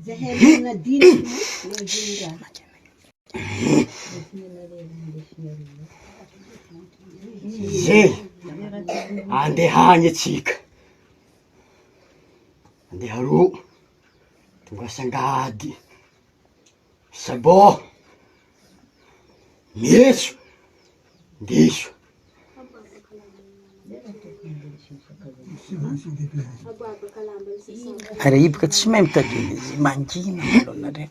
Zay, andeha agny atsika, andeha ro, tonga sangady, sabô, metso, diso. Ary hiboka tsy mahay mitadiny izy, mangina malôha nareo.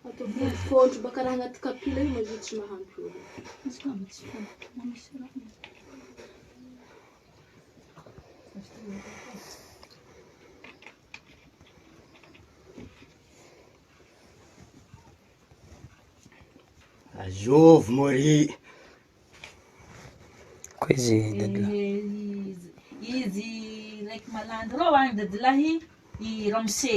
Ataovy fondro baka raha agnaty kapila io mazoto tsy mahampy olo. Azovy moa ry. Koa izy dadilahy. Izy raiky malandy reo agny dadilahy i ramose.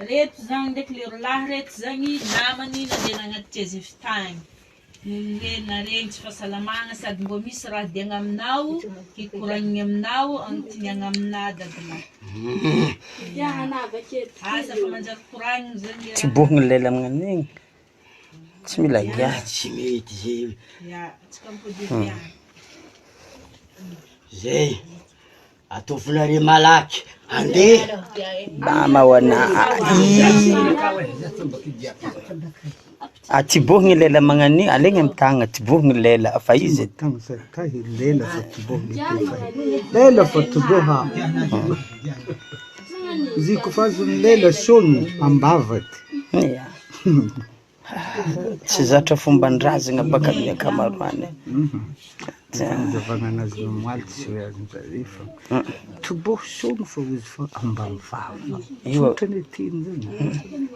Reto zagny ndraiky le rolahy reto zagny namany nandeha nagnatitra azy avy tagny. Noho ny hoe naregny tsy fahasalamagna sady mbô misy raha diagna aminao hikoragnigny aminao anontiniagna aminà dadilahy. Asa fa manjary koragnigny zagny le raha. Tsibohigny lela amin'an'igny, tsy mila giahy. Tsy mety zay. Ya, tsika mipody avy agny. Zay. Ataovinareo malaky andeha. Mama ho ana a tibohigny lela magnan'io alaigny amy tagna tibohigny lela fa izy Lela fa tibohigny lela fa tiboha izy koa fa azon'ny lela sogny ambavaky. Ia. Tsy zatra fomban-drazagna baka amin'ny ankamaroany. Fanazavana anazy omaly tsy hoe azon-jare fa tiboho sogny fa izy fa ambany vava. Io Tsotra ny teny zany.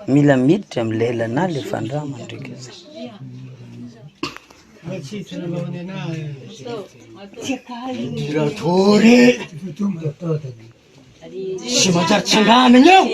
mila miditra amy lelanà le fandrama ndraiky izy. Midiratory. Tsy manjary tsanganana eo.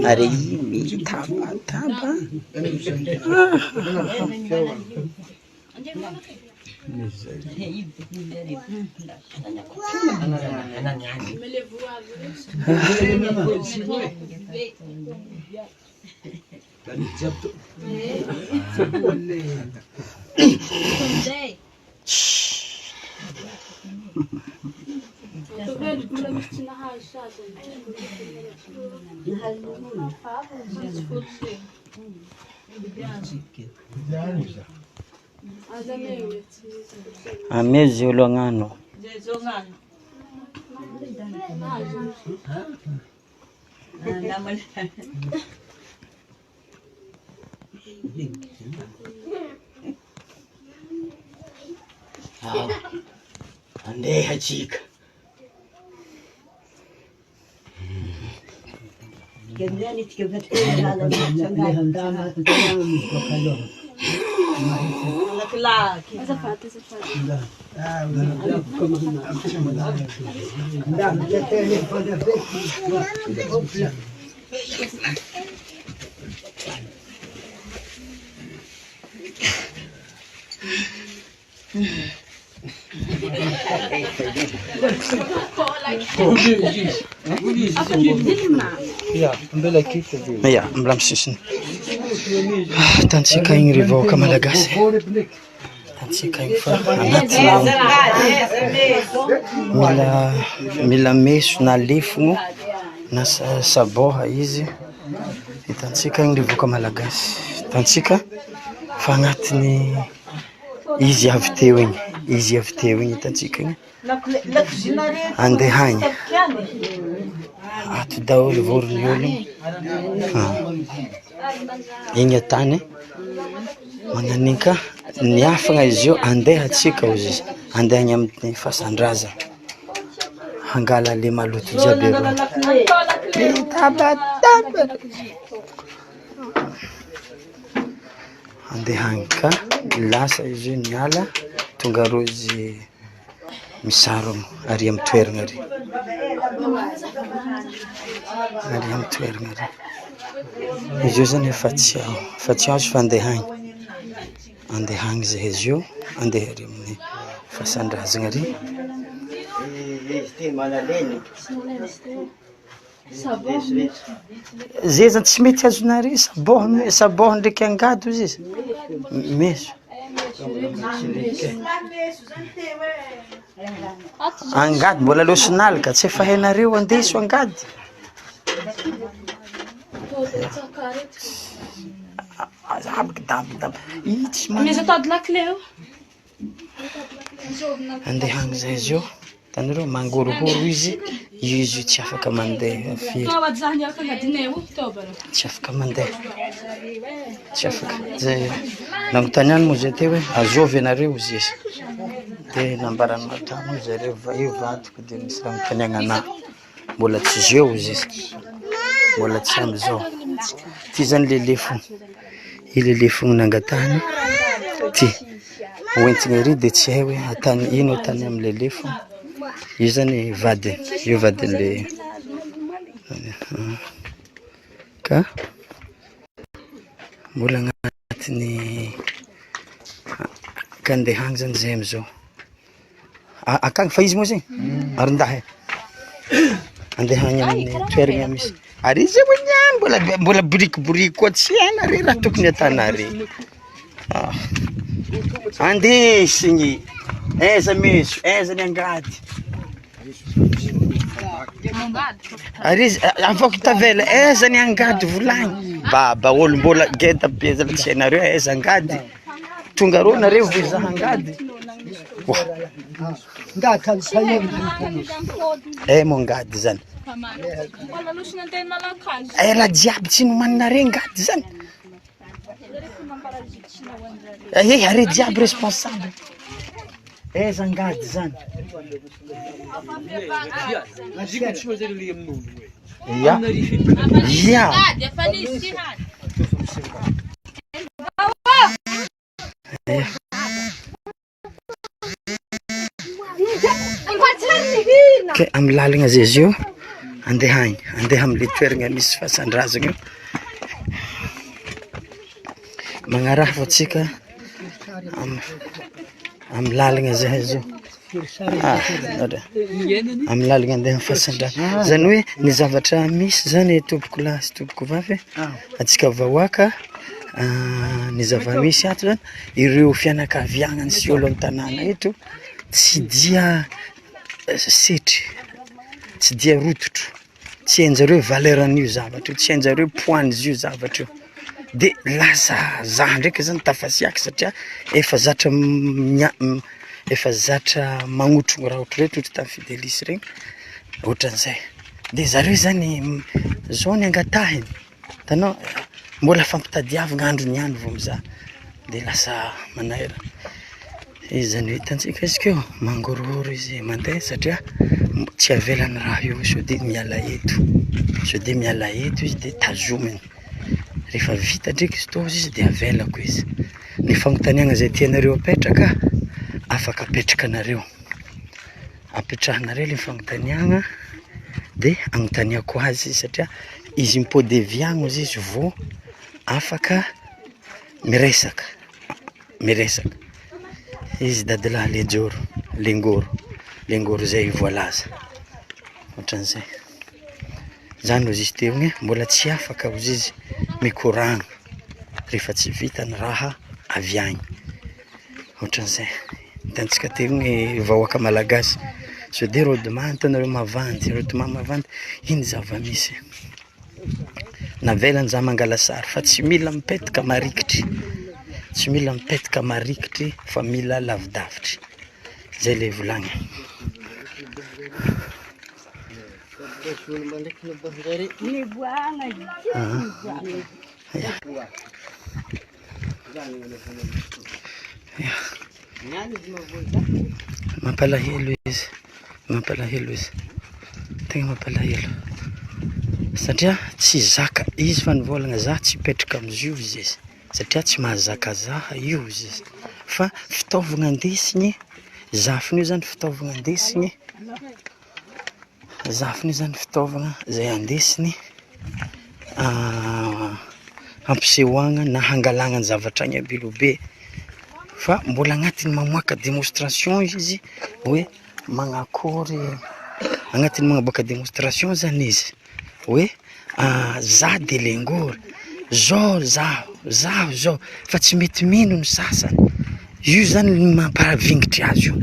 Ary mitabataba. Ameo zay olo agnano. Ao, andeha tsika. Ya, mbola amin'ny sisiny. Hitantsika igny ry vahoaka malagasy. Hitantsika igny fa anaty mila mila meso na lefogno na sabôha izy. Hitantsika igny ry vahoaka malagasy. Hitantsika fa agnatin'ny izy avy teo igny, izy avy teo igny hitantsika igny. Andeha agny, ato daholo vorony olo, igny tany. Magnan'igny ka niafina izy io, andeha atsika hozy izy, andeha any amin'ny fasan-draza hangala le maloto jiaby eo. Mitabataba. Andeha agny ka lasa izy io niala, tonga arô izy misarogno ary amin'ny toerana ary, ary amin'ny toerana ary. Izy io zany efa tsy ao, efa tsy azo fa andeha agny, andeha agny zahay izy io, andeha ary amin'ny fasan-drazana ary. Zay zany tsy mety azonare sabôhiny sabôhiny ndraiky angady ozy izy, meso. Angady mbola lôsin'alika tsy efa hainareo andeso angady. Andeha agny zay izy io, hitanareo mangorohoro izy, io izy io tsy afaka mandeha firy, tsy afaka mandeha, tsy afaka, zay nanontaniany moa zay teo hoe azovy ianareo hozy izy, de nambaran'i madama hoe zareo va io vadiko de misy raha anontaniana anahy. Mbola tsy jeu ozy izy, mbola tsy amizao. Ty zany le lefona, io le lefona nangatahana ty, hoentina ery de tsy hay hoe atany ino atany amle lefona, io zany vadiny, io vadin'le ka mbola agnatin'ny ka andeha agny zany zay amizao. Akagny fa izy moa zegny arondahy andeha agny amin'ny toerana misy ary izy io niany mbola mbola borikiboriky koa tsy hainare raha tokony atanare ah. Andesigny aiza meso aiza ny angady ary izy avoaka tavela aiza ny angady volagny baba olo mbola geda be zala tsy hainareo aiza angady Tonga reo nareo vao hizaha angady. Wah. Eh mo angady zany. Eh raha jiaby tsy nomaninareo angady zany. Eh are jiaby responsable. Aiza angady zany. Ya. Ya. Ke amin'ny lalagna zay izy io andeha agny, andeha am'le toeragna misy fasan-drazagna io. Magnaraha fô tsika am- amin'ny lalagna zay izy io. Ah, amin'ny lalagna andeha amin'ny fasan-drazagna. Zany hoe ny zavatra misy zany tompoko lahy sy tompoko vavy, antsika vahoaka ny zava-misy ato zany, ireo fianakaviàna sy olo an-tanàna eto tsy dia setry, tsy dia rototro. Tsy hain-jareo valeur an'io zavatra io, tsy hain-jareo poids-n'io zavatra io, de lasa za ndraiky zany tafasiaka satria efa zatra mia- efa zatra magnotrogno raha ohatry reto tamin'ny Fidelis regny, ohatran'izay, de zareo zany zao ny angatahiny, hitanao mbola fampitadiavina andro niany vao mizaha, de lasa manahirana. Izy zany hoe hitantsika izy keo mangorohoro izy mandeha satria tsy avelany raha io sao dia miala eto, sao dia miala eto izy dia tazominy, rehefa vita ndraiky izy toa izy dia avelako izy, ny fanontaniana izay tianareo apetraka afaka apetrakanareo, apetrahanareo ilay fanontaniana dia anontaniako azy izy satria izy mipody avy agny hozy izy vao afaka miresaka. Miresaka izy dadilahy lejoro lengoro lengoro zay voalaza ohatran'izay zany hozy izy teo igny mbola tsy afaka hozy izy mikoragna rehefa tsy vita ny raha avy agny ohatran'izay hitantsika teo igny vahoaka malagasy sao de rôdy manta nareo mavandy rôdy mavandy ino zava-misy. Navelany za mangala sary fa tsy mila mipetaka marikitry, tsy mila mipetaka marikitry fa mila lavidavitry, zay le volagniny. Ya. Mampalahelo izy, mampalahelo izy, tegna mampalahelo satria tsy zaka izy fa nivôlagna za tsy hipetraka amizio izy izy satria tsy mahazaka za io izy izy fa fitaovagna andesigny, zafiny io zany fitaovagna andesigny, zafiny io zany fitaovagna zay andesigny hampisehoagna na hangalagna ny zavatra agny Ambilobe fa mbola agnatin'ny mamoaka démonstration izy hoe manakôry, agnatin'ny magnaboaka démonstration zany izy hoe za de lengôry, zao zaho, zaho zao fa tsy mety mino ny sasany, io zany no mampahavingitry azy io,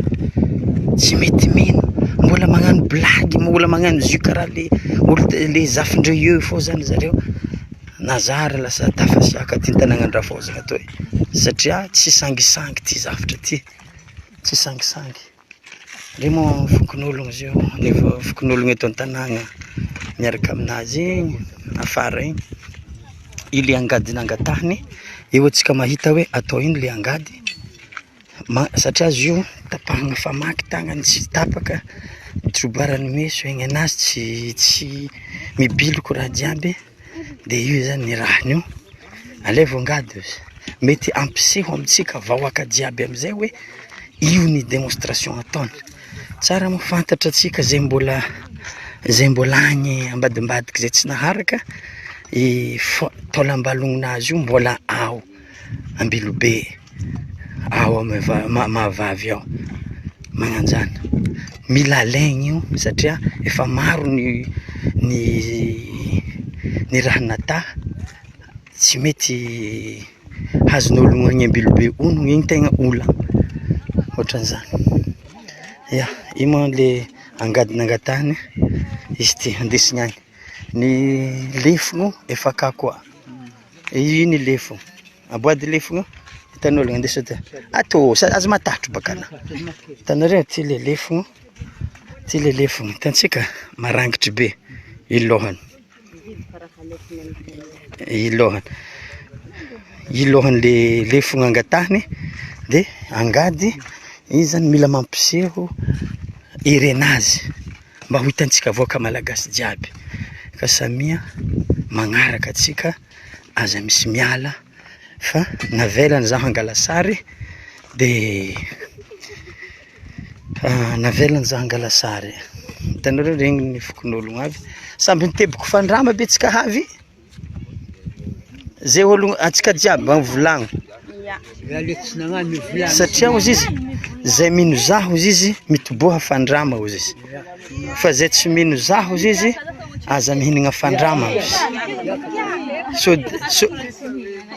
tsy mety mino, mbola magnano blague, mbola magnano jeu karaha le olo le zafindreo eo fô zany zareo, na za ary lasa tafasiaka aty an-tanànan-dRafôzana atoy satria tsy sangisangy ty zavatra ty, tsy sangisangy. Ndre moa fokonolona izy io, ny fokonolona eto an-tanàna miaraka aminazy igny afara igny, io le angady nangatahiny, eo antsika mahita hoe atao ino le angady ma- satria izy io tapahana famaky tagnany tsy tapaka, trobarany meso aigny anazy tsy tsy mibiloka raha jiaby. De io zany ny rahany io, alaivo angady ozy, mety hampiseho amintsika vahoaka jiaby amizay hoe io ny démonstration ataony, tsara moa fantatra antsika zay mbola zay mbola agny ambadimbadiky zay tsy naharaka i fo- taolam-balognonazy io mbola ao Ambilobe. Ao amy Mahavavy ao, magnanjany, mila alaigny io satria efa maro ny ny ny raha natà tsy mety azon'ologno agny Ambilobe onony igny tegna olagna, ohatran'izany, ya io moa le angady nangatahiny izy ty andesigny agny, ny lefogno efa akao koa, io ny lefogno. Aboady lefogno hitan'olona andeso aty. Ato sa aza matahotro baka anà. Hitanareo ty le lefogno, ty le lefogno hitantsika marangitry be i lohany, i lohany, i lohan'le lefogno angatahiny de angady izy zany mila mampiseho herenazy mba ho hitantsika vahoaka malagasy jiaby fa samia magnaraka antsika. Aza misy miala fa navelany zaho hangala sary de navelany zaho hangala sary, hitanareo regny ny fokonologno avy, samby niteboko fandrama be tsika avy, zay ôlô antsika jiaby mba mivolagna satria hozy izy zay mino zaho hozy izy mitoboha fandrama hozy izy. Fa zay tsy mino za hozy izy aza mihinagna fandrama hozy. Sao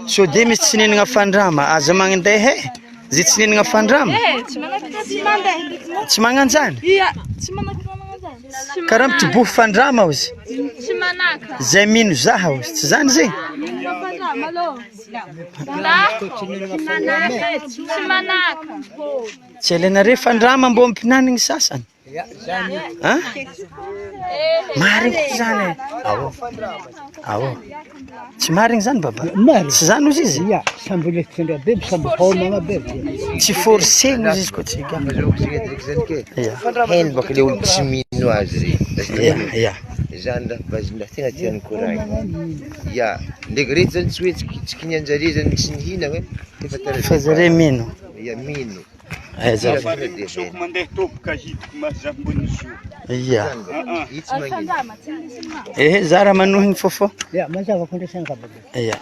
sao de misy tsy nihinagna fandrama aza magnandeha e, zay tsy nihinagna fandrama tsy magnanjany karaha mitoboha fandrama hozy zay mino za hozy tsy zany zegny. Tsy alainareo fandrama mbô ampinanigny sasany. An? Marigny koa zany e. Ao. Ao. Tsy marigny zany baba? Marigny. Tsy zany ozy izy? Ya, samby ilay mpitondra beby, samby homagna beby. Tsy forcegny ozy izy koa tsy gama. Ya. Heno baka le olo tsy mino azy re. Ya, ya. Zany raha bazina tegna tiany koragny. Ya, ndraiky reto zany tsy hoe tsy kinianjare zany tsy nihinagna e, fa Fa zare mino. Ya mino. Aiza Fa tonga de heno. Mandeha toboka hitako mazava ambony zo. Ya. Io tsy magnino. Ehe, za raha manohigny fôfô. Ya, mazava fandraisana baba. Ya.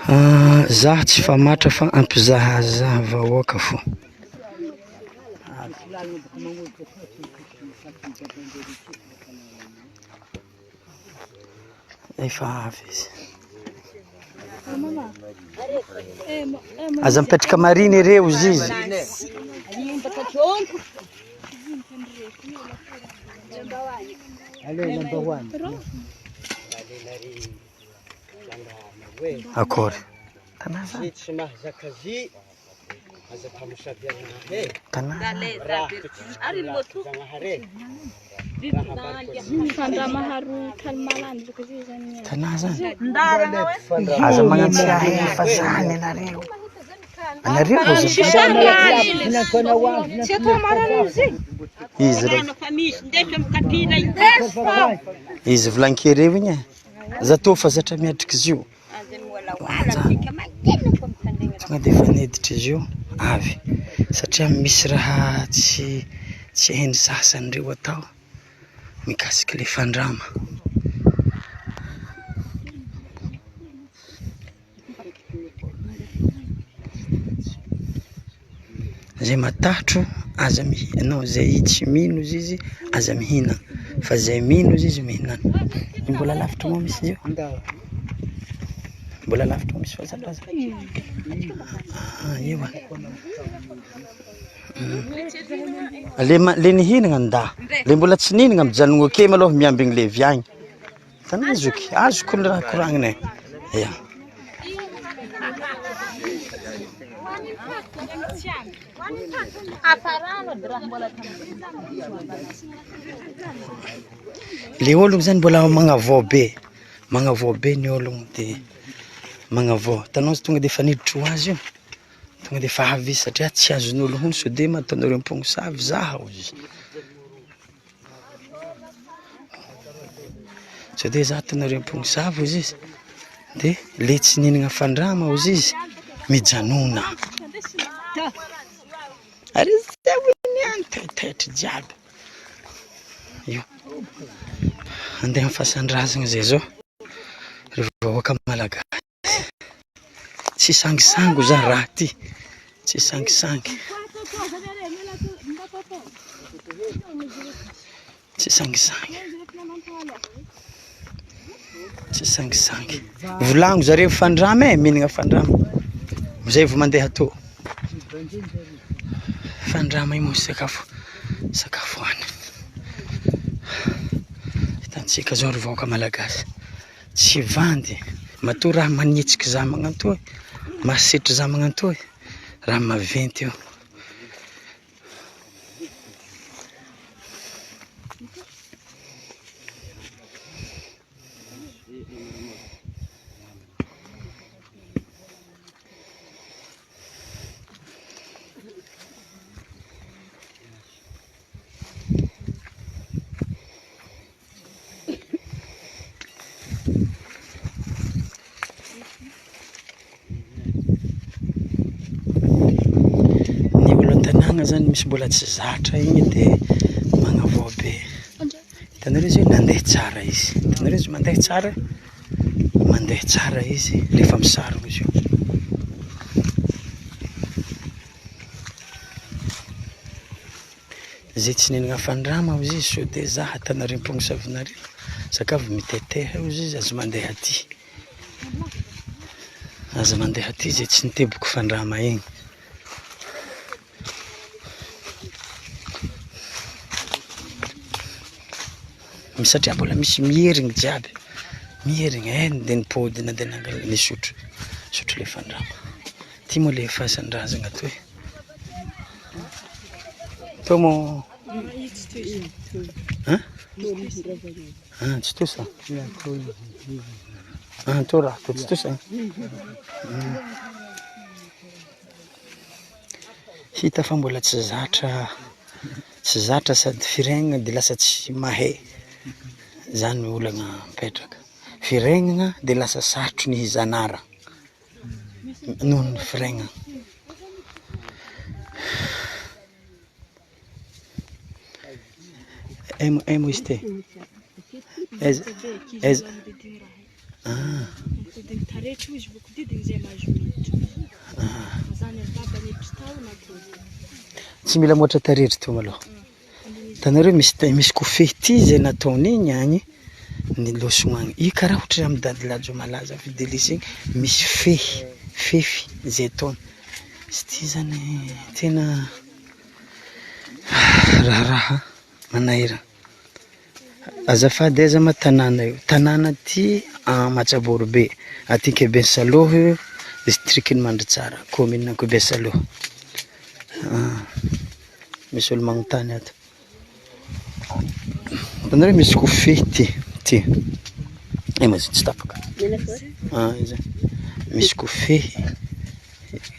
Ah, za tsy famatra fa ampizahazaha vahoaka fô. Efa avy izy. Aza mipetraka marina ireo izy izy. Akory. Tanà. Tanà zany. Aza magnantsiahy efa zany anareo. Anareo vao Izy reo. Izy volanin-kereo igny e. Za tô fa zatra miatriky izy io. Tonga dia efa niditra izy io avy satria misy raha tsy tsy hain'ny sasany ireo atao mikasika ilay fandrama. Zay matahotro aza mihinana, non zay tsy mino ozy izy aza mihinana fa zay mino ozy izy mihinana. Mbola lavitra moa misy izy io? Mbola lavitra moa misy fazafazana? Ah io ah. Le ma- le nihinana nda, le mbola tsy nihinana mijanona akeo malôha miambigny le avy agny. Hitanao zoky, azoko ny raha koragnina e. Ya. Le ologno zany mbola magnavao be, magnavao be ny ologno de magnavao. Hitanao izy tonga de efa niditry ho azy io, tonga de efa avy izy satria tsy azon'olo hono sao de ataonareo mpamosavy zaho hozy izy. Sao dia za ataonareo mpamosavy hozy izy, de le tsy nihinana fandrama hozy izy mijanona. Ary zay hoy niany taitaitra jiaby. Io andeha amin'ny fasan-drazana zay zao ry vahoaka malagasy. Tsy sangisangy za raha ty, tsy sangisangy, tsy sangisangy, tsy sangisangy. Volagno zareo fandrama e, mihinagna fandrama, zay vao mandeha tô. Fandrama io moa sakafo, sakafo hohanina. Hitantsika zao ry vahoaka malagasy. Tsy vandy, matoa raha manitsiky za magnantoy, masetry za magnantoy, raha maventy io. Ny olo an-tanàgna zany misy mbola tsy zatra igny de magnavao be. Hitanareo izy hoe nandeha tsara izy, hitanareo izy mandeha tsara, mandeha tsara izy rehefa misarogno izy io. Zay tsy nihinagna fandrama hozy izy sao de za atanareo mpamosavy-nareo, sakafo miteteha hozy izy aza mandeha aty, aza mandeha aty zay tsy niteboko fandrama igny. Satria mbola misy mierigny jiaby, mierigny eh de nipody nandeha nangala nisotro, nisotro le fandrama, ty moa le fasan-drazagna toy. Tô mo Hein? Ah, tsy tosa? Ah, tô raha, tô tsy tosa? Hita fa mbola tsy zatra, tsy zatra sady firegnana de lasa tsy mahay, zany ny olana mipetraka, firegnana de lasa sarotry ny hizanara. Noho ny firaigna. Aiza moa izy ty? Aiza? Aiza? Ah. Tsy mila mihoatra tarehy to malôha. Hitanareo misy misy kofehy ity zay nataony igny agny ny lôsogno agny, io karaha ohatry amy dadilahy malaza fidelis igny misy fehy fefy zay ataony, izy ity zany tena raharaha manahirana. Azafady aiza ma tanàna io? Tanàna aty Matsaborobe aty Ankihibe Salohy distrikan'i Mandritsara, kaominina Ankihibe Salohy. Ah, misy olo magnontany ato. Hitanareo misy kofehy ty, ty. Eh, mas tsy tapaka. Ah, izy. Misy kofehy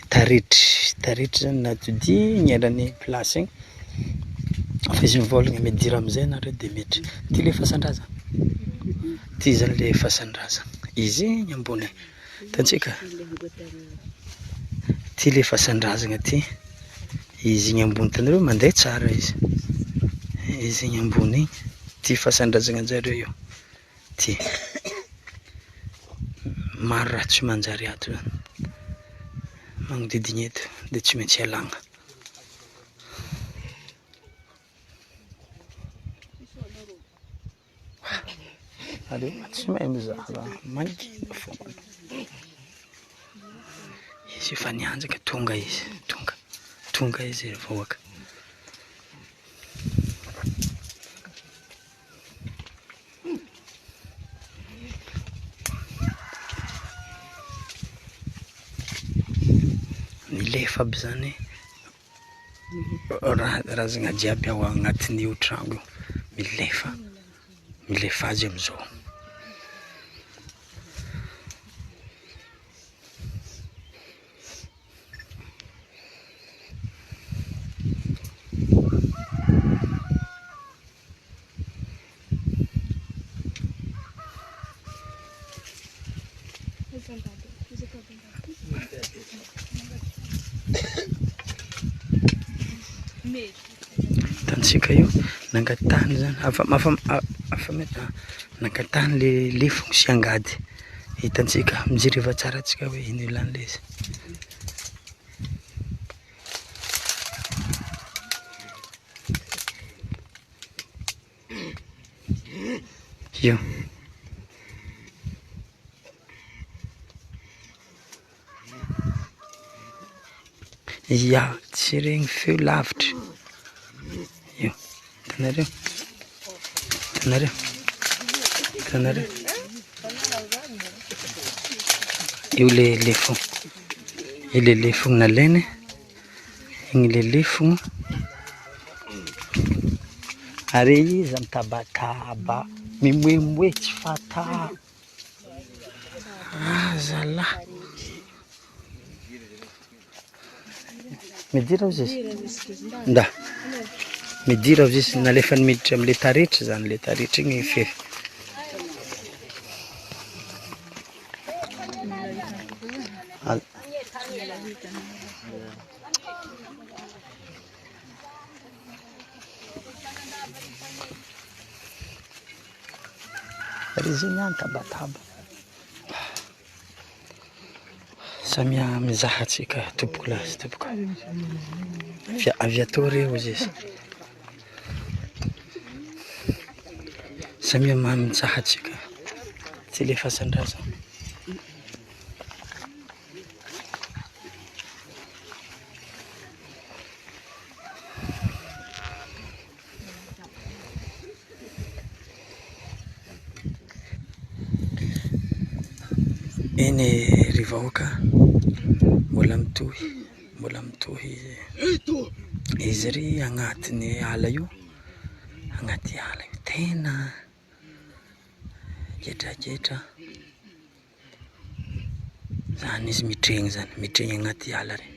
taretry, taretry zany natodiany eran'ny place igny. Fa izy mivôlagna midira amizay nareo de miditra. Ty le fasan-drazana. Ty zany le fasan-drazana. Izy igny ambony. Hitantsika? Ty le fasan-drazana ty. Izy igny ambony hitanareo mandeha tsara izy. Izy igny ambony igny. Ty fasan-drazana anjareo io. Ty. Maro raha tsy manjary ato zany. Magnodidigny eto de tsy maintsy alagna. Aleo tsy mahay mizaha raha mangina foana. Izy efa nianjaka tonga izy, tonga, tonga izy ry vahoaka. Milefa aby zany raha razana jiaby ao agnatin'io tragno io, milefa, milefa azy amizao. Hitantsika io nangatahany zany afa afa afa nangatahany le lefona sy angady hitantsika mijereva tsara antsika hoe ino ilany le izy. Io. Ya, tsy regny feo lavitra. Io, hitanareo? Hitanareo? Hitanareo? Io le lefona, io le lefona nalainy. Igny le lefogno ary iza mitabataba mimoemoe tsy fata ah zalahy midira ozy izy nda midira ozy izy nalefany miditra amle taretry zany le taretry igny fefy. Ry zegny any tabataba. Samia mizaha antsika tompoko lahy sy tompoko. Avy avy atô re hozy izy. Samia mizaha antsika. Tsy le fasan-drazana. Eny e ry vahoaka, mbola mitohy, mbola mitohy izy ry agnatin'ny ala io, agnaty ala io tena gidragidra. Zany izy mitregny zany, mitregny agnaty ala regny.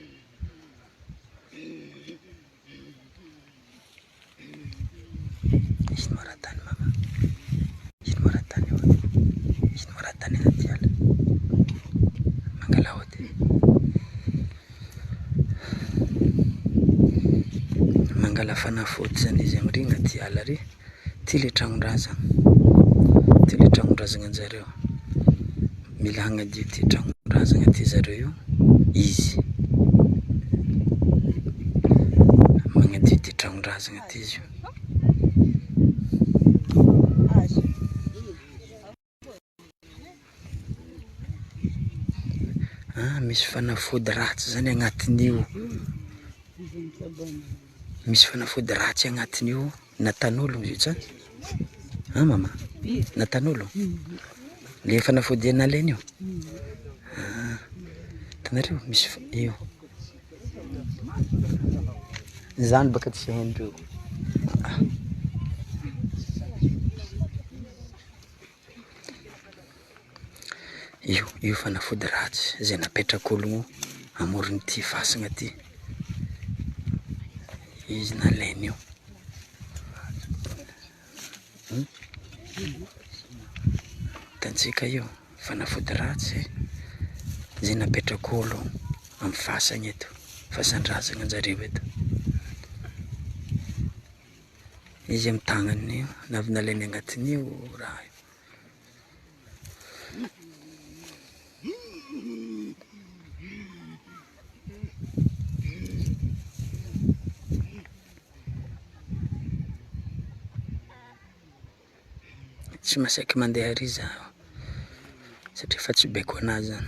Ino ma raha tany mama? Ino ma raha tany ao? Ino ma raha tany agnaty ala? Mangala ody. Mangala fanafody zany izy am'ry agnaty ala ry. Ty le tragnon-drazana, ty le tragnon-drazana anjareo. Mila hagnadio ty tragnon-drazana ty zareo io, izy. Magnadio ty tragnon-drazana ty izy io. Ah, misy fanafody ratsy zany agnatin'io. Misy fanafody ratsy agnatin'io natan'ologno izy io tsa? Ah mama, natan'olo? Le fanafody nalainy io? Ah, hitanareo misy io. Zany baka tsy haindreo. Io, io fanafody ratsy izay napetrak'ologno amoron'ity fasana ty. Izy nalainy io. Hitantsika io, fanafody ratsy izay napetrak'olo amin'ny fasana eto, fasan-drazana anjareo eto. Izy amin'ny tagnany io, avy nalainy agnatin'io raha io. Tsy mahasaky mandeha ary za satria efa tsy baiko anazy zany.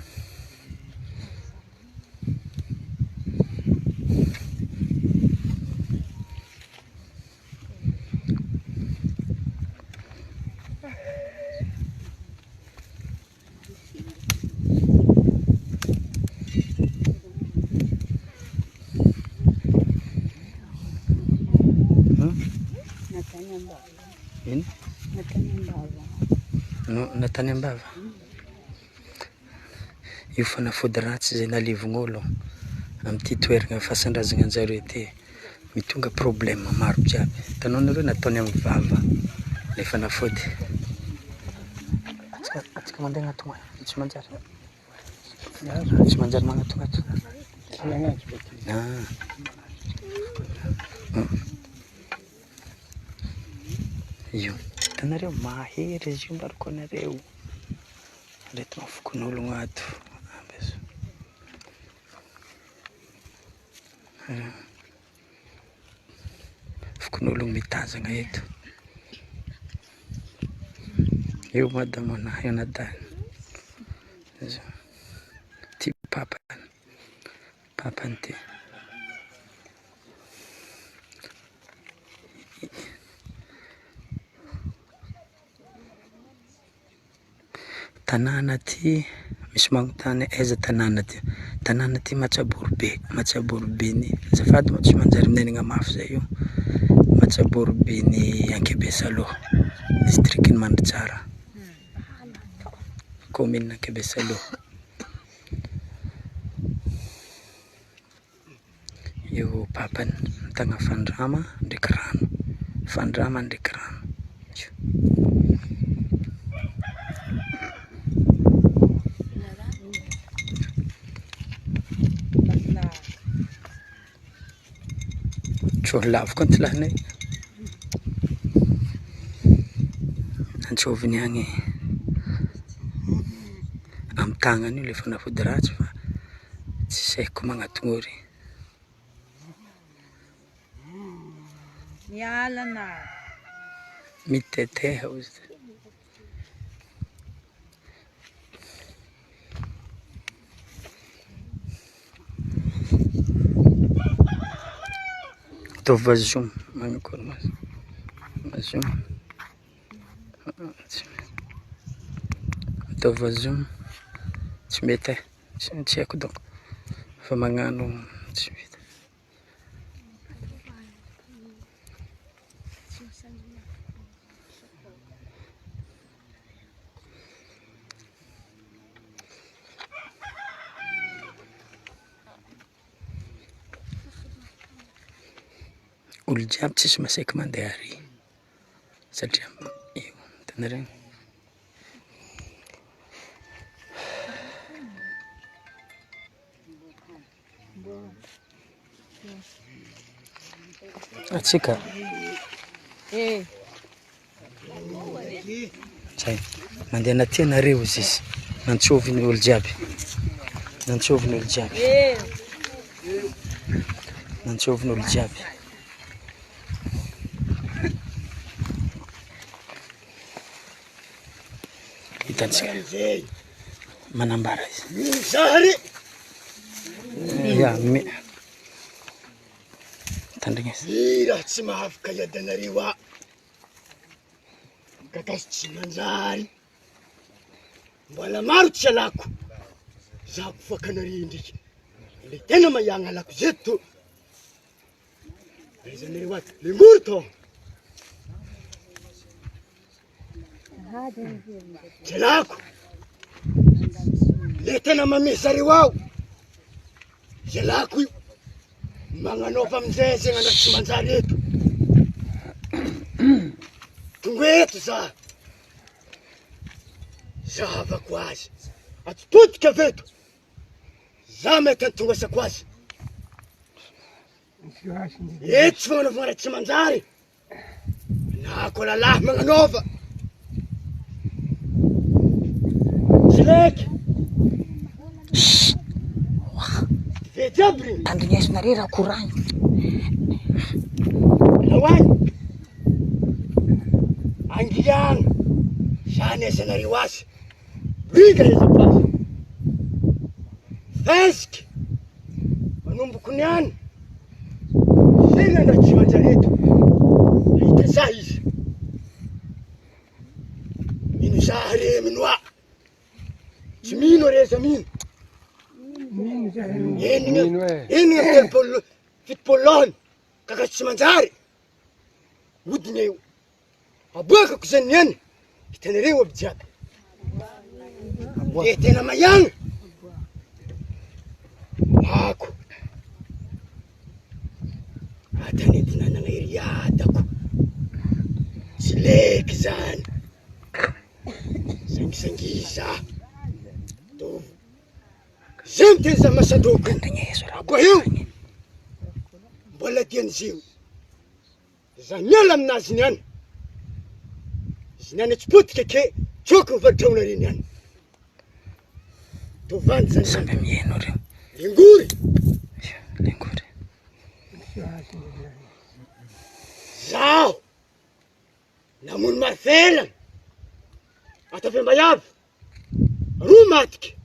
Ino? Natany am-bava. Io fanafody ratsy izay nalevogn'olo amin'ity toerana fasan-drazana anjareo ity. Mitonga problème maro jiaby. Hitanao nareo nataony amin'ny vava ilay fanafody. Atsika atsika mandeha agnatogno any, tsy manjary. Tsy manjary magnatogno ato. Ah. Io, hitanareo mahery izy io mbarako anareo. Ireto fokonolona ato. Ambeso. Fokonolona mitazana eto. Eo madama anadahy. Ty papany. Papany ty. Tanàna ty, misy magnontany aiza tanàna ty, tanàna ty Matsaborobe, Matsaborobe-ny, azafady moa tsy manjary minenana mafy zay io, Matsaborobe-ny Ankibesaloha, distrikan'i Mandritsara, commune Ankibesaloha. Io papany mitana fandrama ndraiky rano, fandrama ndraiky rano. Tsôry lavo koa ty lahinay. Antsôviny agny amin'ny tagnany io le fanafody ratsy fa tsy haiko magnatogno ery. Miala na. Miteteha ozy ty. Ataovy vazoa manakory ma vazoa tsy mety ataovy vazoa tsy mety e tsy haiko dônko fa magnano tsy vita. Olo jiaby tsisy maseky mandeha ary satria io hitanareo. Atsika. Zay. Mandeha anaty anareo izy izy. Nantsoviny olo jiaby. Nantsoviny olo jiaby. Nantsoviny olo jiaby. Hitantsika. Manambara izy. Ya, me. Tandrignesy. Ny raha tsy mahafaka hiadanareo ahy. Kakazo tsy manjary. Mbola maro tsy alako. Za ko fakanareo ndriky. Le tena maiagna alako zeto. Aiza ny rewaty? Lengory to. Jelako. Le tena mamehy zareo ao. Jelako io. Magnanaova amin'izay zegny anao tsy manjary eto. Tonga eto za. Zahavako azy. Atotodika avy eto. Za mety antongasako azy. Eto tsy fagnanaovana raha tsy manjary. Na koa lalahy magnanaova. Tsileky. Ve jiaby regny. Tandrignesonareo raha koragna. Alao agny. Angiagna. Zany aizanareo azy. Briga aizako azy. Fesiky. Manomboko niany. Zay ny tsy manjary eto. Nahita za izy. Mino za re minoa. Tsy mino re za mino. Enina 36 70 lohany kakazo tsy manjary. Odina io. Aboakako zany niany. Hitanareo aby jiaby. E tena maiagna. Ako. Atanety nanagna heriadako. Tsy leky zany. Sangisangiza. Tovo. Zay miteny za masadoko. Aboa io. Mbola tian'izy io. Za miala aminazy niany. Izy niany tsy potika ke tsoky ny valitrahona reny niany. Tovandy zany. Samby miheno reo. Lingory. Lingory. Zaho namono marfelana ataovy ambayavy roa matiky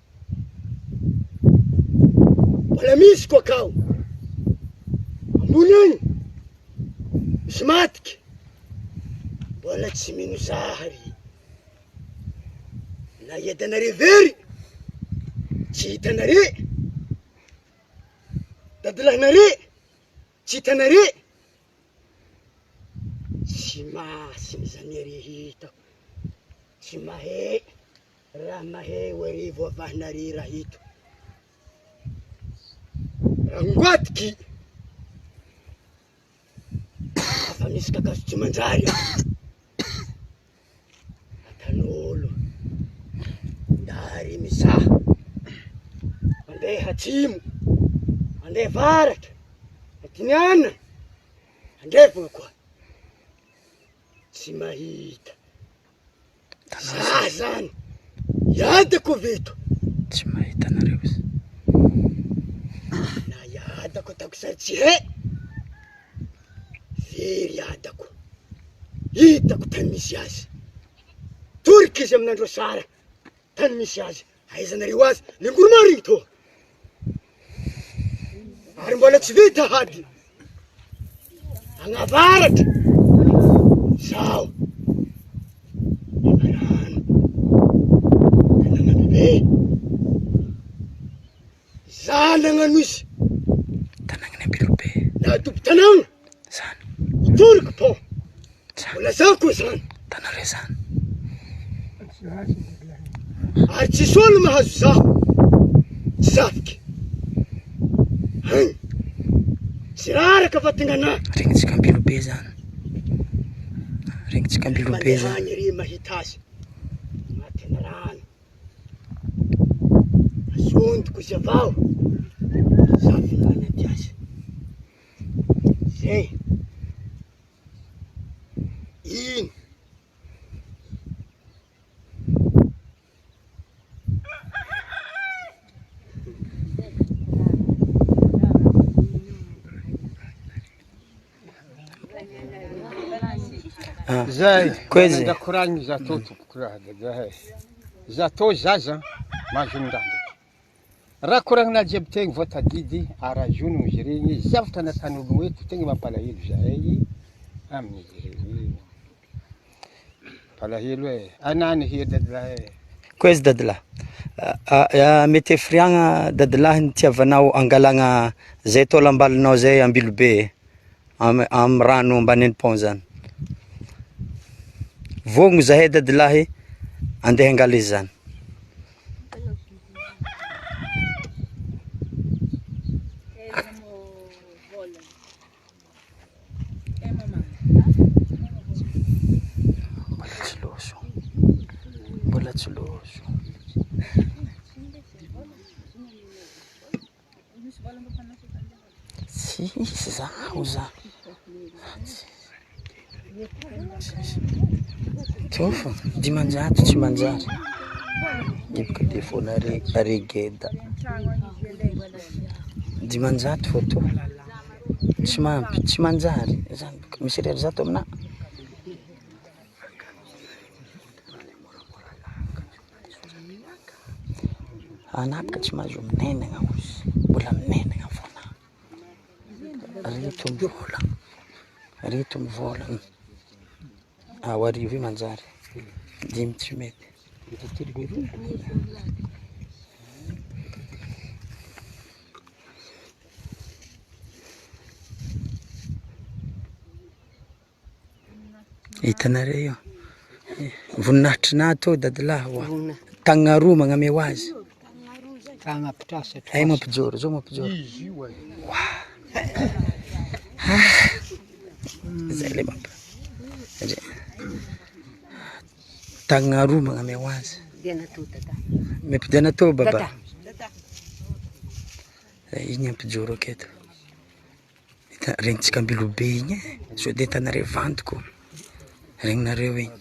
mbola misy koa akao ambony agny misy matiky mbola tsy mino zaha ry na hiadanare very tsy hitanare dadilahinare tsy hitanare Tsy masina zany ery hitako, tsy mahay raha mahay ho ery voavahinareo raha ito. Rangoatiky afa misy kakazo tsy manjary a, atan'olo ndary mizaha, mandeha atsimo, mandeha avaratra, atiniana. Andrefana koa tsy mahita. Za zany iadako ve eto? Tsy mahita anareo izy. Na iadako ataoko sary tsy he. Very iadako. Hitako tany misy azy. Torika izy amin'andro asara. Tany misy azy. Ahaizanareo azy. Lengory marigny tô. Ary mbola tsy vita hady. Agnavaratra. Zaho. Rano. Tanàna be. Za nagnano izy. Tanàgnan'i Ambilobe. Na tompon tanàna. Zany. Hitoriko pô. Mbola za koa zany. Tanareo zany. Ary tsisy olo mahazo zaho. Tsy zafiky. Hein. Tsy raraka fa tingana. Regnitsika Ambilobe zany. Regnitsika Ambilobe Mandeha zany. agny ery mahita azy. Agnatin'ny rano. Azondiko izy avao. Zafinany aty azy. Zay. Ino? Zay, Koizy. Ndakoragny zato tompoko raha zahay. Zato zaza mahazo ny raha ndraiky. Raha koragnina jiaby tegny vao tadidy ary azonogno izy regny zavatra nataon'ologno eto tegna mampalahelo zahay amin'izy regny. Mampalahelo e, anany hery dadilahy e. Koizy dadilahy, mety hafiriagna dadilahy nitiavanao angalagna zay taolam-balonao zay Ambilobe e? Amy amy rano ambanin'ny pont zany. Vogno zahay dadilahy andeha hangala izy zany. Mbola tsy loso. Mbola tsy loso. Tsisy zaho za. Tsisy. Tofa, 500 tsy manjary. Hipoka défaut nare regeda. 500 fô tô. Tsy mampy, tsy manjary. Zany bôka misy ariary zato aminà. Anà bôka tsy mahazo minenagna ozy, mbola minenagna fôgna. Reto mivôlagna, reto mivôlagna, ao arivo io manjary, dimy tsy mety. Hitanareo io, voninahitrinà tô dadilahy oa, tagnana roa magname ho azy, ay mampijoro, zao mampijoro, oa, zay le mampa, tagnana roa magname ho azy, miampodiana tô baba, igny ampijoro aketo. Hita regnintsika Ambilobe igny e, sao de hitanareo vandiko, regninareo igny.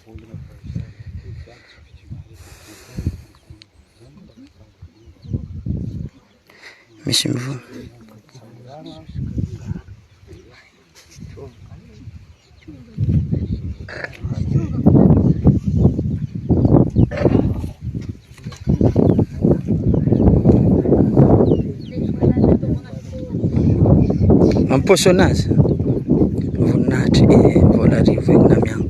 Misy mivoha. Mampôsy anazy voninahitry e vola arivo iny namiagna.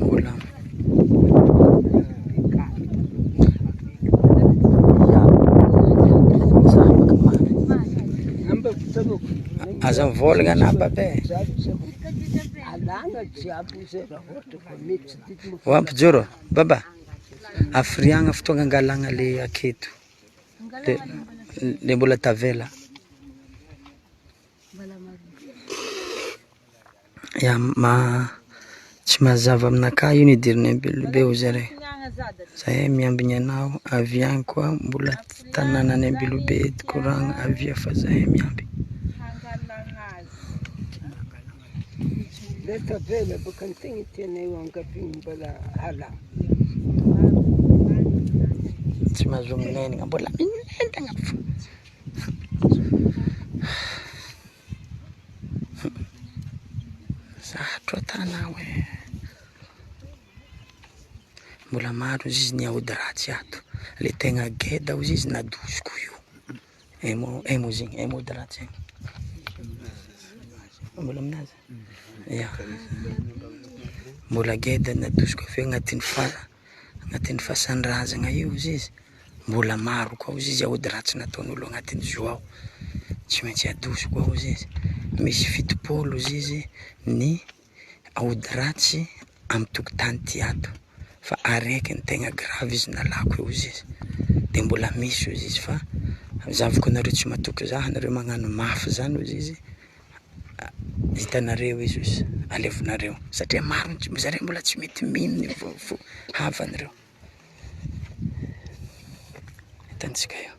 Mbola Aza mivôlagna anà baba e. Ho ampijoro baba, hafiriagna fotoagna angalagna le aketo le le mbola tavela. Ya ma- tsy mazava aminakahy io nidirana Ambilobe hoy zareo, zahay miambigny anao avy agny koa mbola tanànan'i Ambilobe eto koragna avia fa zahay miambigny. Tsy mahazo minenagna mbola minenagna fô. Sarotro an-tanà oe. Mbola maro izy izy niaody ratsy ato. Le tegna geda ozy izy nadosiko io. Emo emo izy igny, emo ody ratsy igny. Mbola aminazy? Ya. Mbola geda nadosiko avy eo agnatin'ny fa- agnatin'ny fasan-drazagna io ozy izy. Mbola maro koa ozy izy aody ratsy nataon'olo agnatin'ny zo ao. Tsy maintsy adosiko ao ozy izy. Misy 70 ozy izy ny aody ratsy amy tokotany ty ato. Fa araiky ny tegna grave izy nalako eo ozy izy. De mbola misy ozy izy fa zavako anareo tsy matoky za, anareo magnano mafy zany ozy izy. Hitanareo izy ozy, alefonareo. Satria maro zareo mbola tsy mety mino ny havan'ireo. Hitantsika io.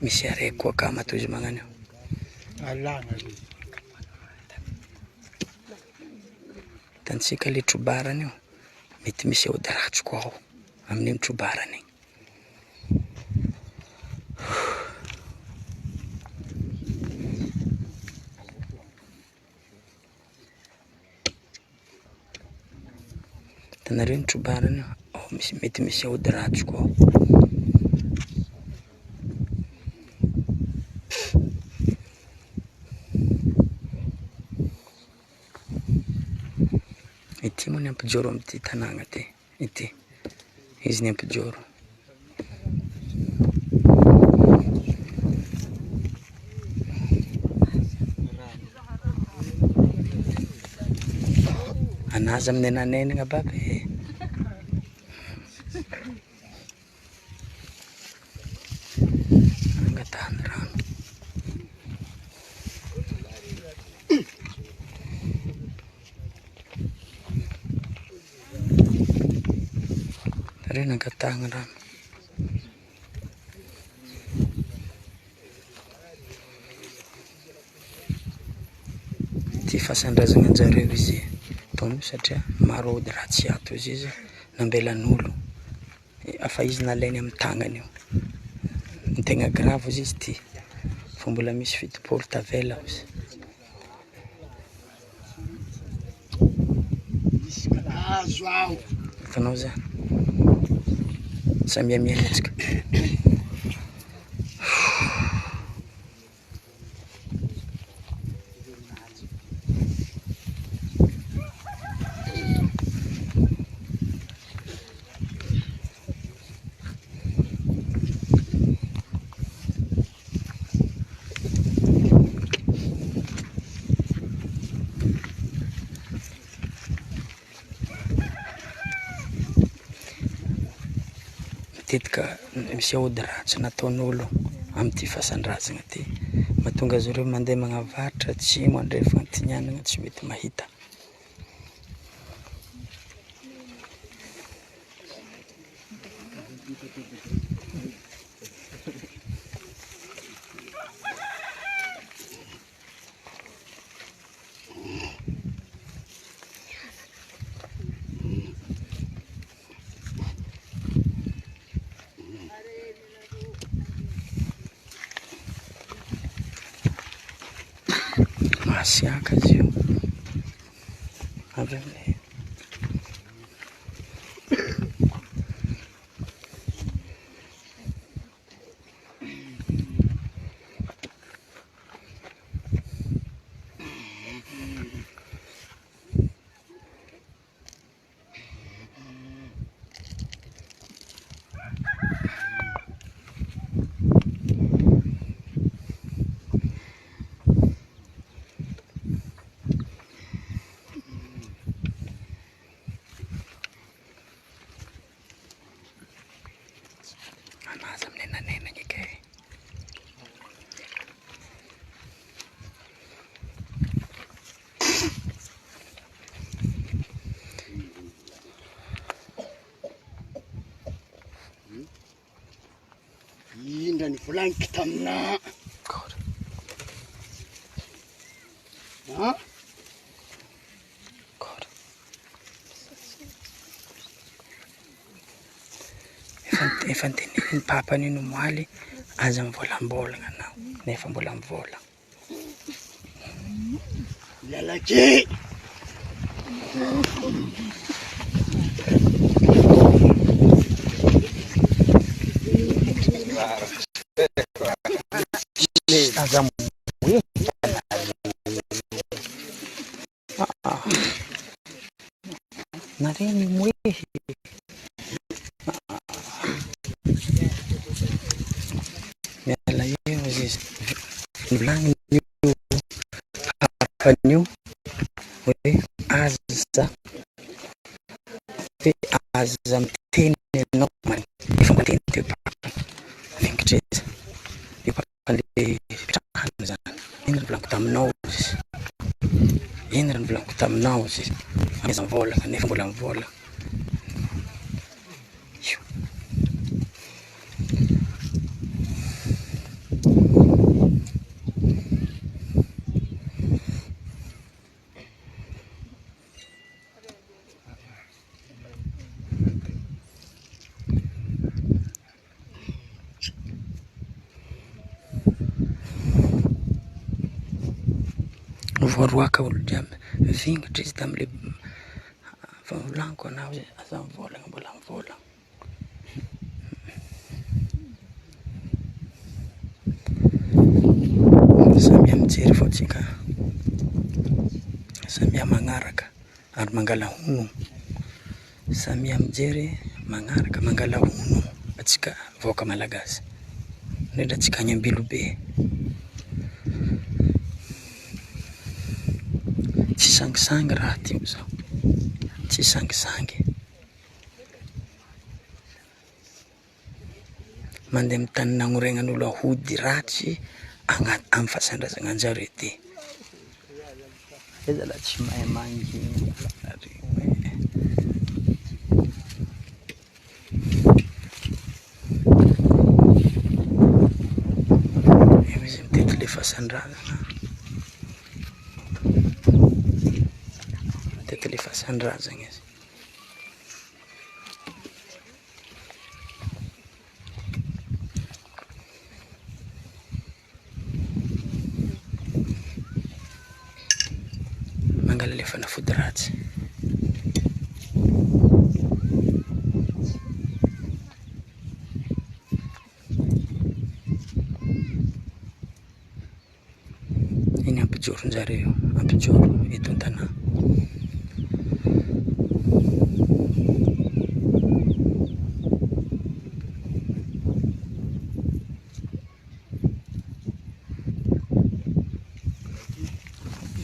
Misy araiky koa akama toy izy magnano io. Hitantsika le trobarana io, mety misy aody ratsy koa ao amin'igny trobarana igny. Hitanareo ny trobarana io, ao misy mety misy aody ratsy koa ao. Ty moa ny ampijoro amin'ity tanàgna ty, ity. Izy ny ampijoro. Anazy amin'ny ananenagna baba e. Angatahany rano. Reny angatahana rano. Ity fasan-drazana anjareo izy tony satria maro ody ratsy ato izy izy nambelan'olo fa izy nalainy amin'ny tagnany io. Ny tegna grave ozy izy ity fa mbola misy 70 tavela ozy. Azo aho. Hitanao zany? Samia miaina antsika. Matetika misy aody ratsy nataon'olo amin'ity fasan-drazana ity, mahatonga azy ireo mandeha magnavatra, atsimo, andrefana, antignanana tsy mety mahita. Masiaka izy io avy amin'ny. Anazy amin'ny ananena eka e. Indra ny volagniko taminà. Ha? Efa notenenin'ny papany iny omaly, aza mivolambolagna anao, nefa mbola mivolagna. Miala kely. Aza Nareo mimoehy. Miala eo izy izy. Volagniny io papany io hoe aza hoe aza miteny ianao efa mba niteny teo papany. Vingitra izy. Io papany le ipetrahana zany. Inona no volagniko taminao izy. Inona no volagniko taminao izy. Aza mivolagna nefa mbola mivolagna. Io. Voaroaka olo jiaby, vingitra izy tamle fa volagniko anao izy aza mivolagna mbola mivolagna. Samia mijery fô tsika, samia magnaraka. Ary mangala hono. Samia mijery magnaraka mangala hono antsika vahoaka malagasy. Indrindra antsika any Ambilobe. Tsy sangisangy raha ty zao. Tsy sangisangy. Mandeha amin'ny tany nagnoregnan'olo ahody ratsy agnaty amin'ny fasan-drazagnan-jareo ty. Zay zalahy tsy mahay mangina nareo e. Eo izy mitety le fasan-drazana. Mitety le fasan-drazana izy. Mangala le fanafody ratsy. Iny ampijoron-jareo, ampijoro eto an-tanà.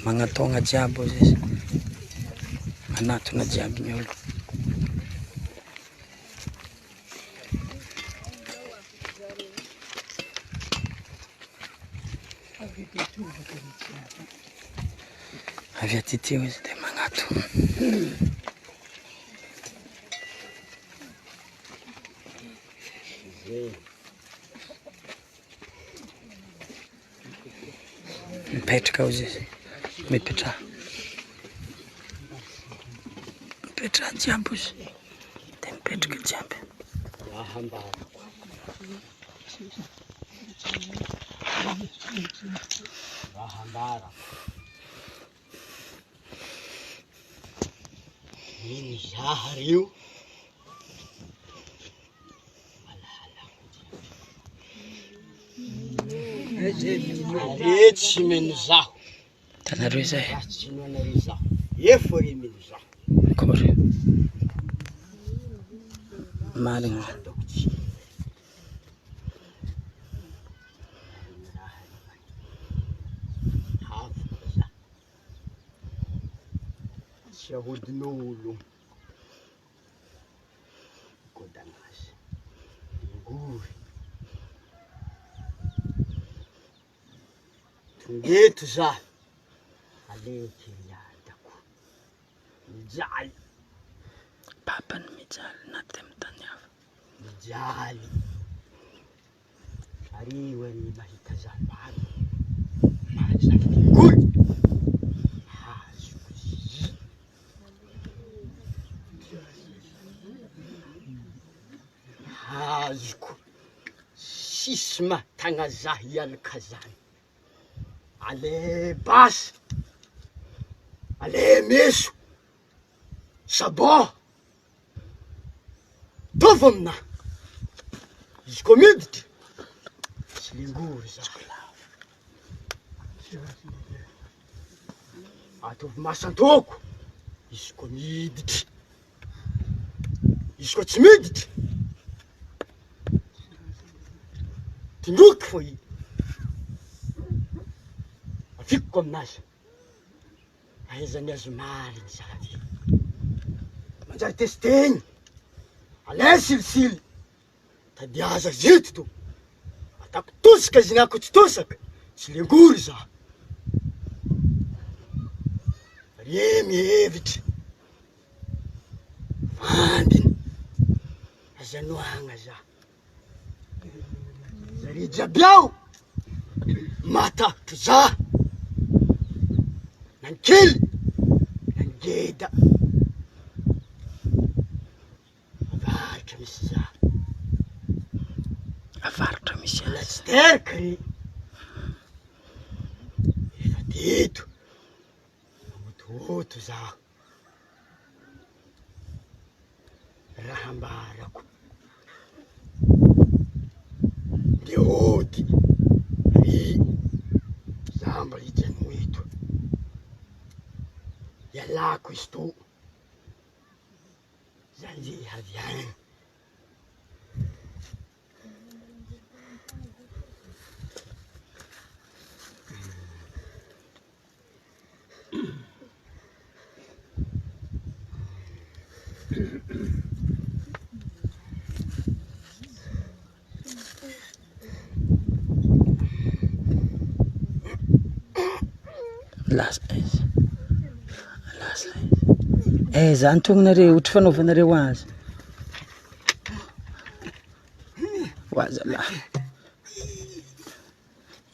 Magnatôgna jiaby hozy izy, manatona jiaby ny olo. Avy aty ty izy dia magnatona. Mipetraka ao izy, mipetraha. Mipetraha jiaby izy, dia mipetraka jiaby. Mino zaha reo. Are tsy mino zaho. Hitanareo izay? Raha tsy inoanareo zaho. Efo re mino zaho. Akory. Marina. Ataoko tsy. Havoko za. Tsy ahodin'olo. Godanazy. Ngory. Tonga eto za. Aleky miadako. Mijaly. Papany mijaly na ty amin'ny tany hafa. Mijaly. Ary io ary mahita za bado. Mahazaka ngory. Azoko zy. Azoko. Sisy mahatagna za hialaka zany. Ale basy. Ale meso. Sabô. Ataovy aminah. Izy koa miditra, tsy lengory za. Ataovy masan-toako, izy koa miditra. Izy koa tsy miditra, tindroiko fô i. Afikiko aminazy. Ahaizany azy marigny za ty. Manjary testegny. Alay silisily. Tadiaza zito to. Atako tosaka izy na ko tsy tosaka. Tsy lengory za. Re mihevitry. Vandiny. Aza anohagna za. Zare jiaby ao matahotro za na ny kely na ny ngeda avaratra misy za Avaratra misy mbola azy. tsy teraka re efa teto mamotohoto za raha ambarako de hody ry za mba hijanona eto, ialako izy to. Zany ze avy agny. Lasa izy, lasa izy. Eh, zany tononareo, ohatry fanaovanareo azy. Ho zalahy.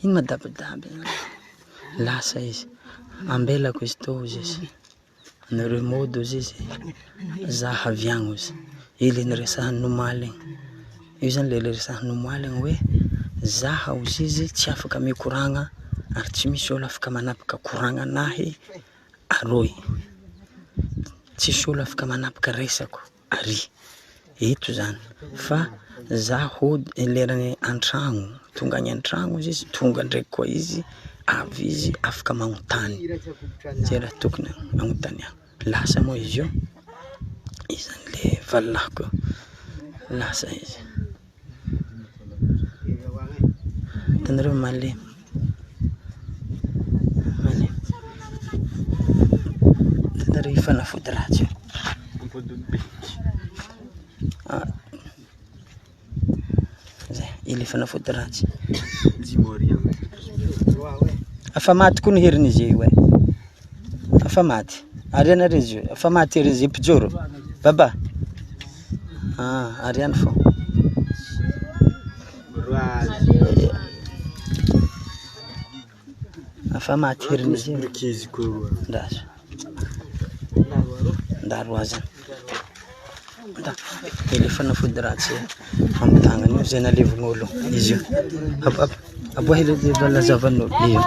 Ino madabadaby iny? Lasa izy. Ambelako izy tô hozy izy. Nareo mody hozy izy, za avy agny hozy. Io le niresahany omaly igny. Io zany le niresahany omaly igny hoe za hozy izy tsy afaka mikoragna ary tsy misy olo afaka manapaka koragna anahy aroy. Tsisy olo afaka manapaka resako ary eto zany fa za hody lerany an-tragno, tonga any an-tragno hozy izy, tonga ndraiky koa izy, avy izy afaka magnontany zay raha tokony hanontaniana. Lasa moa izy io, izy zany le valilahiko io, lasa izy. Hitanareo malemy, malemy. Hitanareo io fanafody ratsy io. Ah, zay, io le fanafody ratsy. Efa maty koa ny herin'izy io e. Efa maty. Ary ianareo izy io, efa maty herin'izy io mpijoro. Baba. Ah, ary ihany fô. Efa maty herin'izy io. Ndraso. Ndaro aza. Nda. Ilay fanafody ratsy amin'ny tagnana io izay nalevin'olo izy io. Ab- ab- Aboahy ilay ilay lazavan'olo io.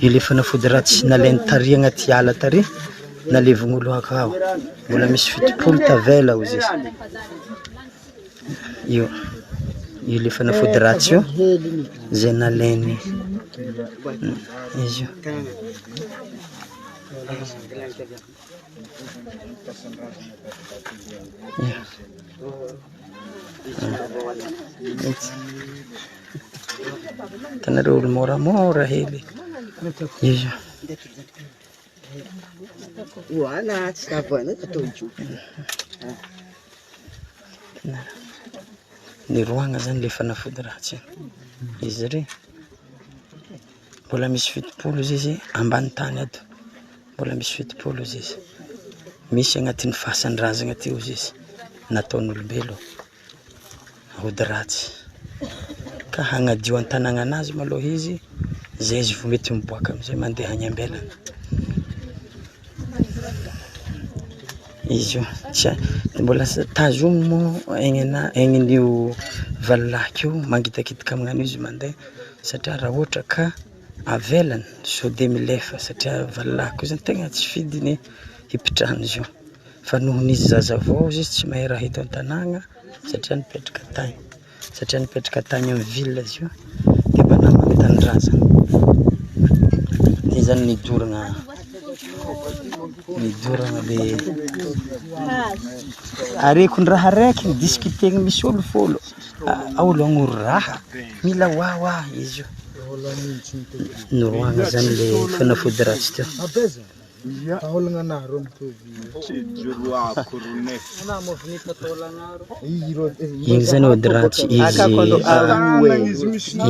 Ilay fanafody ratsy nalainy tary agnaty ala tary nalevin'olo akao. Mbola misy 70 tavela hozy izy. Io. Io ilay fanafody ratsy io izay nalainy izy io. Io. Hitanareo olo moramora hely izy io. Niroahana zany le fanafody ratsy iny, izy re mbola misy 70 izy izy ambany tany ato, mbola misy 70 izy izy, misy agnatin'ny fasan-drazana aty hozy izy, nataon'olombelo ody ratsy, ka hagnadio an-tanàna anazy malôha izy, zay izy vao mety miboaka amizay mandeha any ambelany. Izy io tsy hay, mbola tazomy moa aignina aignan'io valilahiko io mangitakitaka amin'an'io izy mandeha satria raha ohatra ka avelany sao de milefa satria valilahiko io zany tegna tsy fidiny hipitrahan'izy io fa noho izy zaza vao izy tsy mahay raha eto an-tanàgna satria nipetraka tany. Satria nipetraka tany amin'ny ville izy io dia mba naman'ny tanindrazana. Dia zany nidorana nidorana le areko ny raha raiky ny discuter-gny misy olo fôlo, olo hagnoro raha mila wawa izy io. Noroahana zany le fanafody ratsy teo. Igny zany ody ratsy izy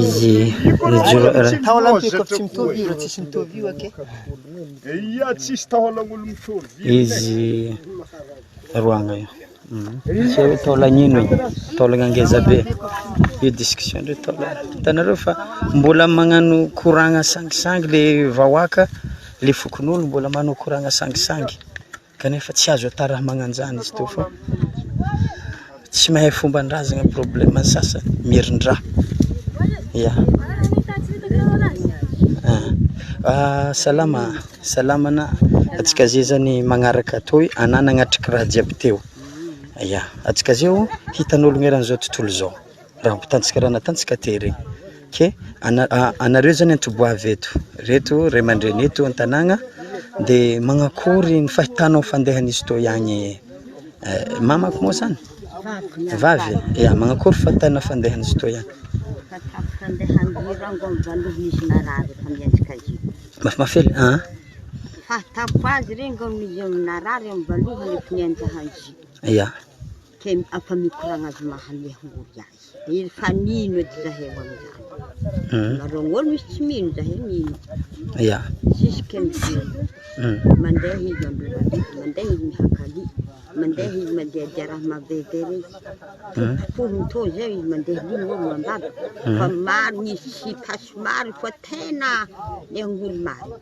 izy nijoro izy roagna io. Tsy hay hoe taolagna ino igny, taolagna ngeza be, io discussion ndreo taolagna, hitanareo fa mbola magnano koragna sangisangy le vahoaka, le fokonolona mbola manao koragna sangisangy kanefa tsy azo atao raha magnanjany izy teo fa tsy mahay fomban-drazana problème ny sasany, mirin-draha, ya. Salama, salama ana, antsika zay zany magnaraka atoy, ana nagnatriky raha jiaby teo, ya, antsika zao hitan'ologno eran'izao tontolo izao, raha ampitantsika raha nataontsika teo regny, ke ana- anareo zany antoboavy eto, reto ray aman-dreny eto an-tanàgna, de magnakory ny fahitanao fandehan'izy tô ihany? Mamako moa zany? Vavy e? Ya, magnakory fahatana fandehan'izy toy any? Mafimafy hely an? Fahatako azy regny ngao izy narary amin'ny voalohany efa nianjahan'izy. Ya. Ke afa mikoragna azy mahalehongory azy. Efa nino edy zahay eo amin'izany. Nareo olo misy tsy mino zahay mino. Ya. Jusque amizay. Mandeha izy ambolamena, mandeha izy mihakaly, mandeha izy mandeha raha maventy regny. Popohiny tô zay izy mandeha iny olo mandalo. Fa maro misy pasy maro fa tena lehongory maro.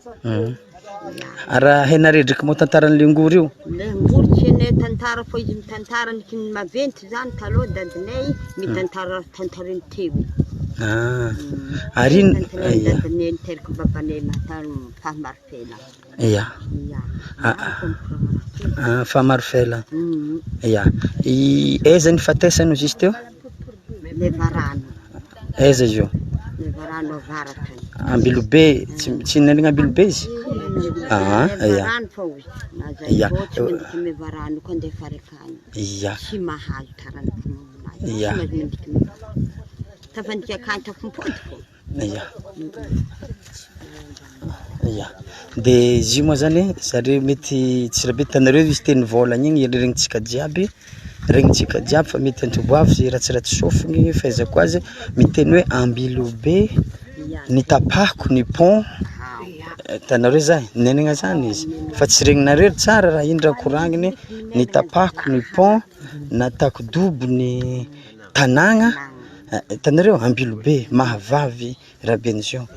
Raha hainareo ndraiky moa tantaran'ny lengory io? Lengory tsy hainay tantara fa izy mitantara ny kin- maventy zany taloha dadinay mitantara tantariny teo. Ah, ary ino? Tantariny dadinay niteraka babanay mahatany fahamarifela. Ya. Ya. Ah, fahamarifela. Ya. I aiza ny fatesany hozy izy teo? Levarano. Aiza izy io? Levarano avaratra. Ambilobe, tsy tsy nalina Ambilobe izy? Ah, ya. Mevarano fa hoy. Na zay Ya. vao tsy mandiky mevarano ko andeha farakany. Ya. Tsy mahazo taranaka mamonay. Ya. Tsy mahazo mandiky mevarano. Tafandika akany tafimpody fô. Ya. Ya. De izy io moa zany zareo mety tsy raha be hitanareo izy teny vôlagna igny regnintsika jiaby, regnintsika jiaby fa mety antoboavy zay ratsiratsy sôfigny fahaizako azy miteny hoe Ambilobe nitapahako ny pont, hitanareo zany nenina zany izy fa tsy regninareo tsara raha iny raha koragniny nitapahako ny pont, nataoko dobo ny tanàgna, hitanareo Ambilobe mahavavy Rabenizio,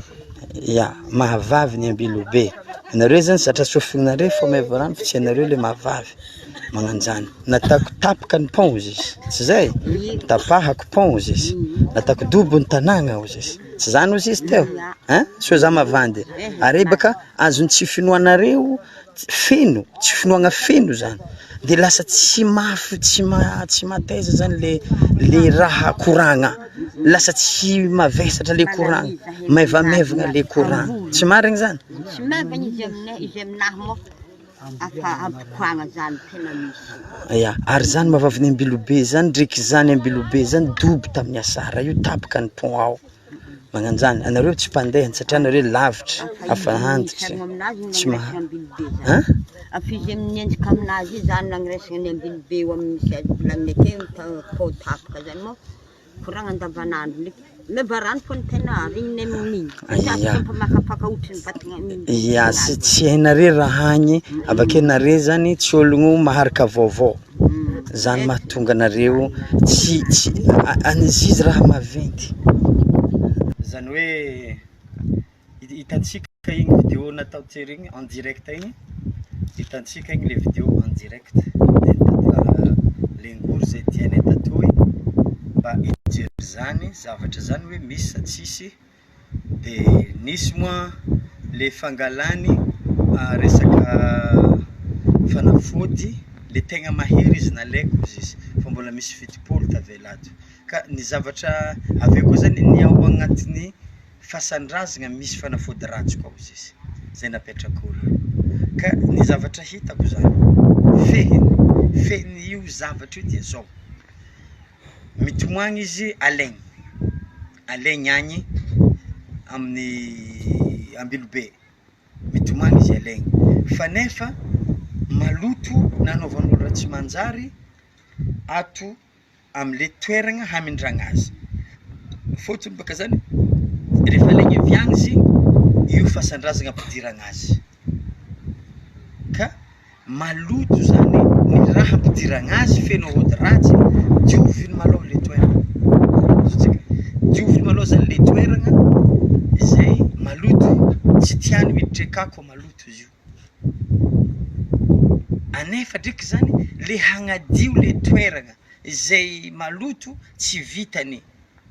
ya mahavavy ny Ambilobe, nareo zany zatra sofinareo fa maiva rano fa tsy hainareo le mahavavy magnanjany, nataoko tapaka ny pont hozy izy, tsy zay? Tapahako pont hozy izy, nataoko dobo ny tanàgna hozy izy, tsy zany hozy izy teo? Ein, sao za mavandy, ary baka azon'ny tsy finoanareo feno, tsy finoagna feno zany, de lasa tsy mafy tsy ma- tsy mateza zany le le raha koragna, lasa tsy mavesatra le koragna, maivamaivagna le koragna, tsy marigny zany? Tsy maivagna izy aminay, izy aminahy moa afa ampikoagna zany tena misy. Ya, ary zany mahavavy ny Ambilobe zany ndreky zany Ambilobe zany dobo tamin'ny asara io tapaka ny pont ao. Magnanjany, anareo tsy mpandeha satria anareo lavitra, afa antitra, tsy maha, hein? Afa izy miendrika aminazy io zany nagniresagna ny Ambilobe eo amin'ny misy azy volagniny akeo pont tapaka zany moa koragna andavanandro ndraiky miova rano fô ny tena regninay amin'igny sady Ya. tsy mampakapaka ohatry ny vatagna Ya, sy tsy hainareo raha agny, avakeo nareo zany tsy ologno maharaka vaovao, zany mahatonga anareo tsy tsy anizizy raha maventy. Zany hoe hitantsika igny vidéo natao tery igny en direct igny, hitantsika igny le vidéo en direct, de nitady lengory zay tianay tatoy mba hijery zany zavatra zany hoe misy sa tsisy. De nisy moa le fangalany resaka fanafody le tegna mahery izy nalaiko ozy izy fa mbola misy 70 tavela ato, ka ny zavatra avy eo koa zany ny ao agnatin'ny fasan-drazagna misy fanafody ratsy koa ozy izy zay napetrak'olo, ka ny zavatra hitako zany fehiny, fehin'io zavatra io dia zao. Mitomagny izy alaigny, alaigny agny amin'ny Ambilobe, mitomagny izy alaigny fa nefa maloto nanaovan'olo raha tsy manjary ato amle toeragna hamindragna azy, fôtony bôka zany rehefa alaigny avy agny izy io fasan-drazagna ampidiragna azy ka Maloto zany ny raha ampidiragna azy feno ody ratsy, dioviny malôha le toeragna, azontsika? Dioviny malôha zany le toeragna izay maloto, tsy tiany miditry akà kô maloto izy io, anefa ndreky zany le hagnadio le toeragna izay maloto tsy vitany,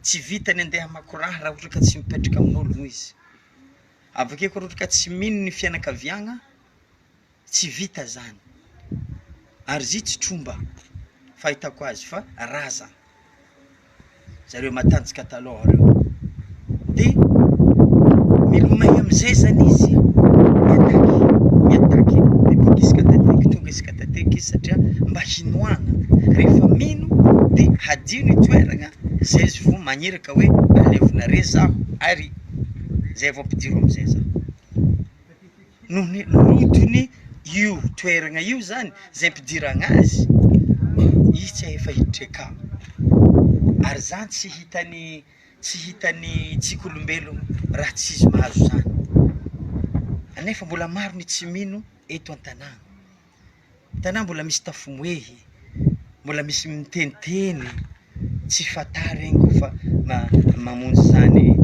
tsy vitany andeha hamaky raha raha ohatra ka tsy mipetraka amin'ôlogno izy, avy ake koa raha ohatra ka tsy mino ny fianakaviagna. Tsy vita zany ary zy tsy tromba fahitako azy fa razana zareo matanjaka taloha reo de milomay amizay zany izy miataky miataky miboaka isaka tateky tonga isaka tateky izy satria mba hinoagna. Zay izy vo magniraka hoe alevonare zaho ary zay vao ampidiro amizay zaho. Noho ny lotony io toeragna io zany zay ampidiragna azy, izy tsy ahefa hiditry akao ary zany tsy hitany tsy hitan'ny tsika olombelogno raha tsy izy mahazo zany, anefa mbola maro ny tsy mino eto an-tanàgna. Tanà mbola misy tafomoehy, mbola misy miteniteny, tsy fata regny koa fa mamonjy zany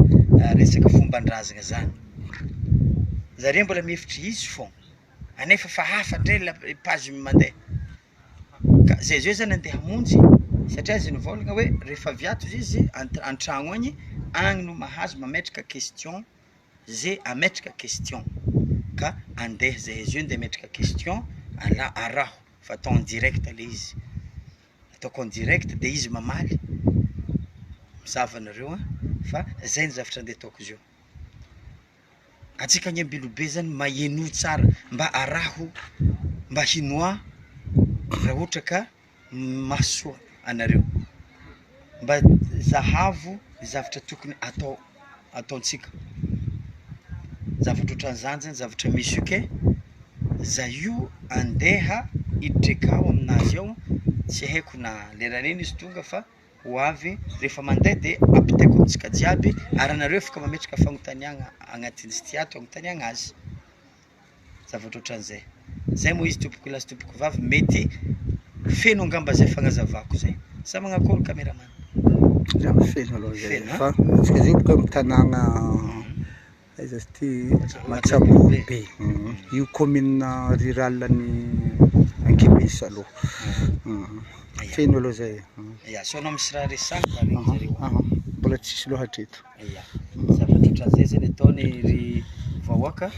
resaka fomban-drazagna zany, zare mbola mihevitry izy fô, anefa fa hafa ndray la page mandeha, ka zay zao zany andeha hamonjy satria izy nivôlagna hoe rehefa avy ato izy an-tragno agny, agny no mahazo mametraka question. ze ametraka question ka andeha zahay zao ndeha ametraka question ala araho fa atao en direct le izy, ataoko en direct de izy mamaly, mazava nareo an, fa zay ny zavatra ndeha ataoko zao, antsika anie Ambilobe zany mahenoa tsara mba araho mba hinoa raha ohatra ka mahasoa anareo, mba zahavo ny zavatra tokony atao ataontsika, zavatra ohatran'izany zany zavatra misy io ke za io andeha hiditra akao aminazy ao tsy haiko na leran'ino izy tonga fa ho avy rehefa mandeha de ampitaiko amintsika jiaby ary anareo afaka mametraka fanontaniagna agnatin'izy ty ato anontaniagna azy. Zavatra ohatran'izay. Zay moa izy tompoko lahy sy tompoko vavy mety feno angamba zay fagnazavako zay. Sa magnakory cameraman? Ya, feno aloha zay. Feno, Fa antsika zay boka amin'ny tanàna aiza izy ty Matsabobe. Io commune rurale ny Ankibesa aloha. Feno aloha zay. Ya, sao anao misy raha resahina mba regny zareo. Mbola tsisy loha hatreto. Ya, zavatra ohatran'izay zany ataony ry vahoaka,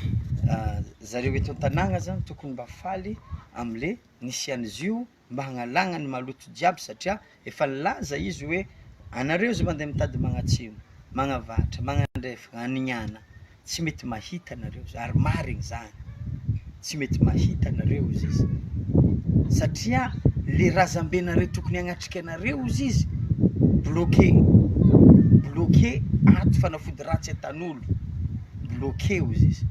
zareo eto an-tanàgna zany tokony mba faly amle nisian'izy io mba hagnalagna ny maloto jiaby satria efa nilaza izy hoe anareo zao mandeha mitady magnatsimo, magnavaratra, magnandrefagna, anignana tsy mety mahita nareo ary marigny zany, tsy mety mahita nareo hozy izy satria le razambenareo tokony hagnatrika anareo hozy izy bloqué, bloqué ato fanafody ratsy atan'olo, bloqué hozy izy,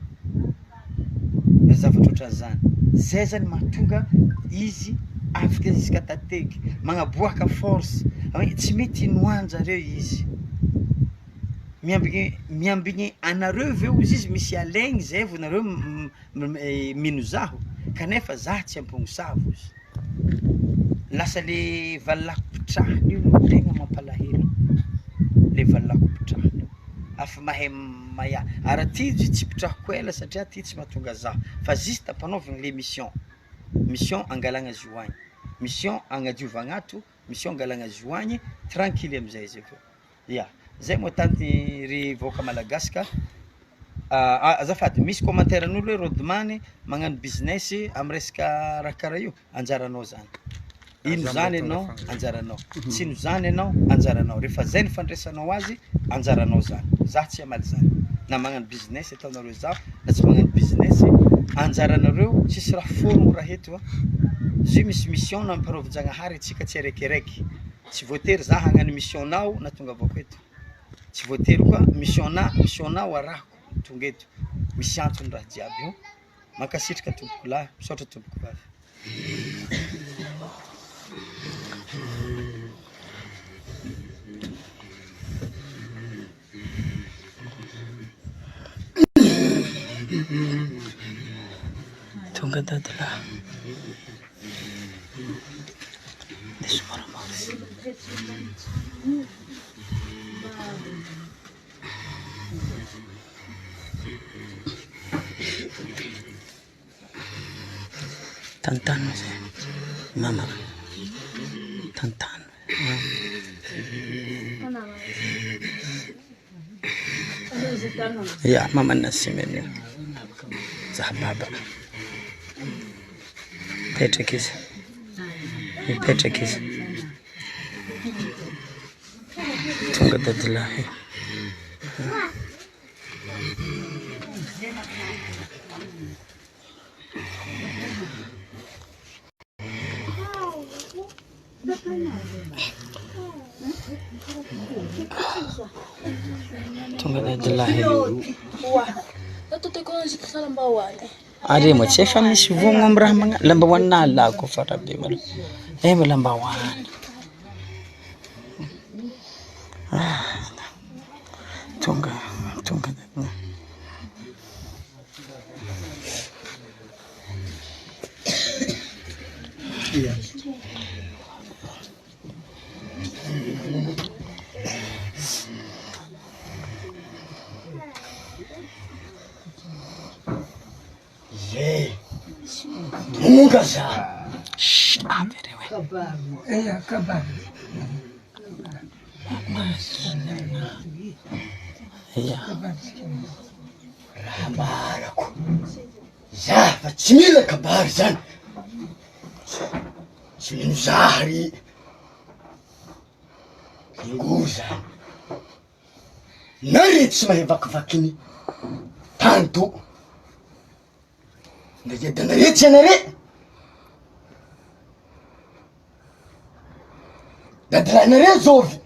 ny zavatra ohatran'izany, zay zany mahatonga izy afaka jusqu'à tateky magnaboaka force hoe tsy mety inoanjareo izy. Miambigny miambigny anareo ve ozy izy misy alaigny zay vao nareo mino zaho kanefa zah tsy ampognosavy ozy, lasa le valilako mpitrahana io no tegna mampalahelo, le valilako mpitrahana io afa mahay maia ary aty izy tsy mpitrahako ela satria aty tsy mahatonga zah fa juste ampanaovigny le mission, mission angalagna azy io agny, mission agnadiovagna ato, mission angalagna azy io agny, tranquille amizay izy aveo. Ya, zay moa tanty ry vahoaka malagasy ka, azafady misy commentaire n'olo hoe Rodman magnano business amy resaka raha karaha io, anjaranao zany, ino zany enao anjaranao, tsy ino zany enao anjaranao, rehefa zay ny fandraisanao azy anjaranao zany, zah tsy hamaly zany, na magnano business ataonareo zaho na tsy magnano business anjaranareo, tsisy raha forogno raha eto a, izy io misy mission nampanaovin-jagnahary antsika tsiaraikiaraiky. Tsy voatery za hagnano mission nao nahatongavako eto, tsy voatery koa mission na mission nao arahako tonga eto, misy antony raha jiaby io, mankasitraka tompoko lahy, misaotra tompoko vavy. Tonga dadilahy. Diso moramora. Tantano zay mama tantano. Ya mama Nassim io za baba mipetraka izy mipetraka izy tonga dadilahy. Tonga dadilahy. Are moa tsy efa misy vogno amy raha magna- lambahoanina lako fa rabe malôha, eh ma lambahoany. Tonga tonga dadilahy. Ye, tonga za. Raha ambarako, za fa tsy mila kabary zany. Tsy mino za ry Ingo zany. Na re tsy mahay vakivaky ny tany to. Nda hiadanare tsy anare. Dadilahinare zovy.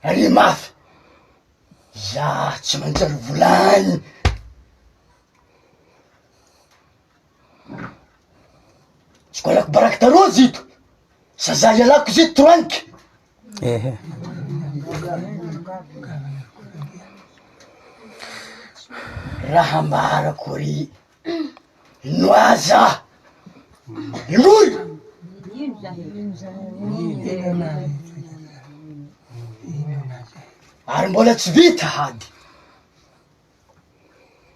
Are mafy. Za tsy manjary volagny. Tsy ko alako baraky taloha zito. Sa za ialako zito troaniky. Ehe. Raha ambarako ry Noaza Ingory. Ary mbola tsy vita hady.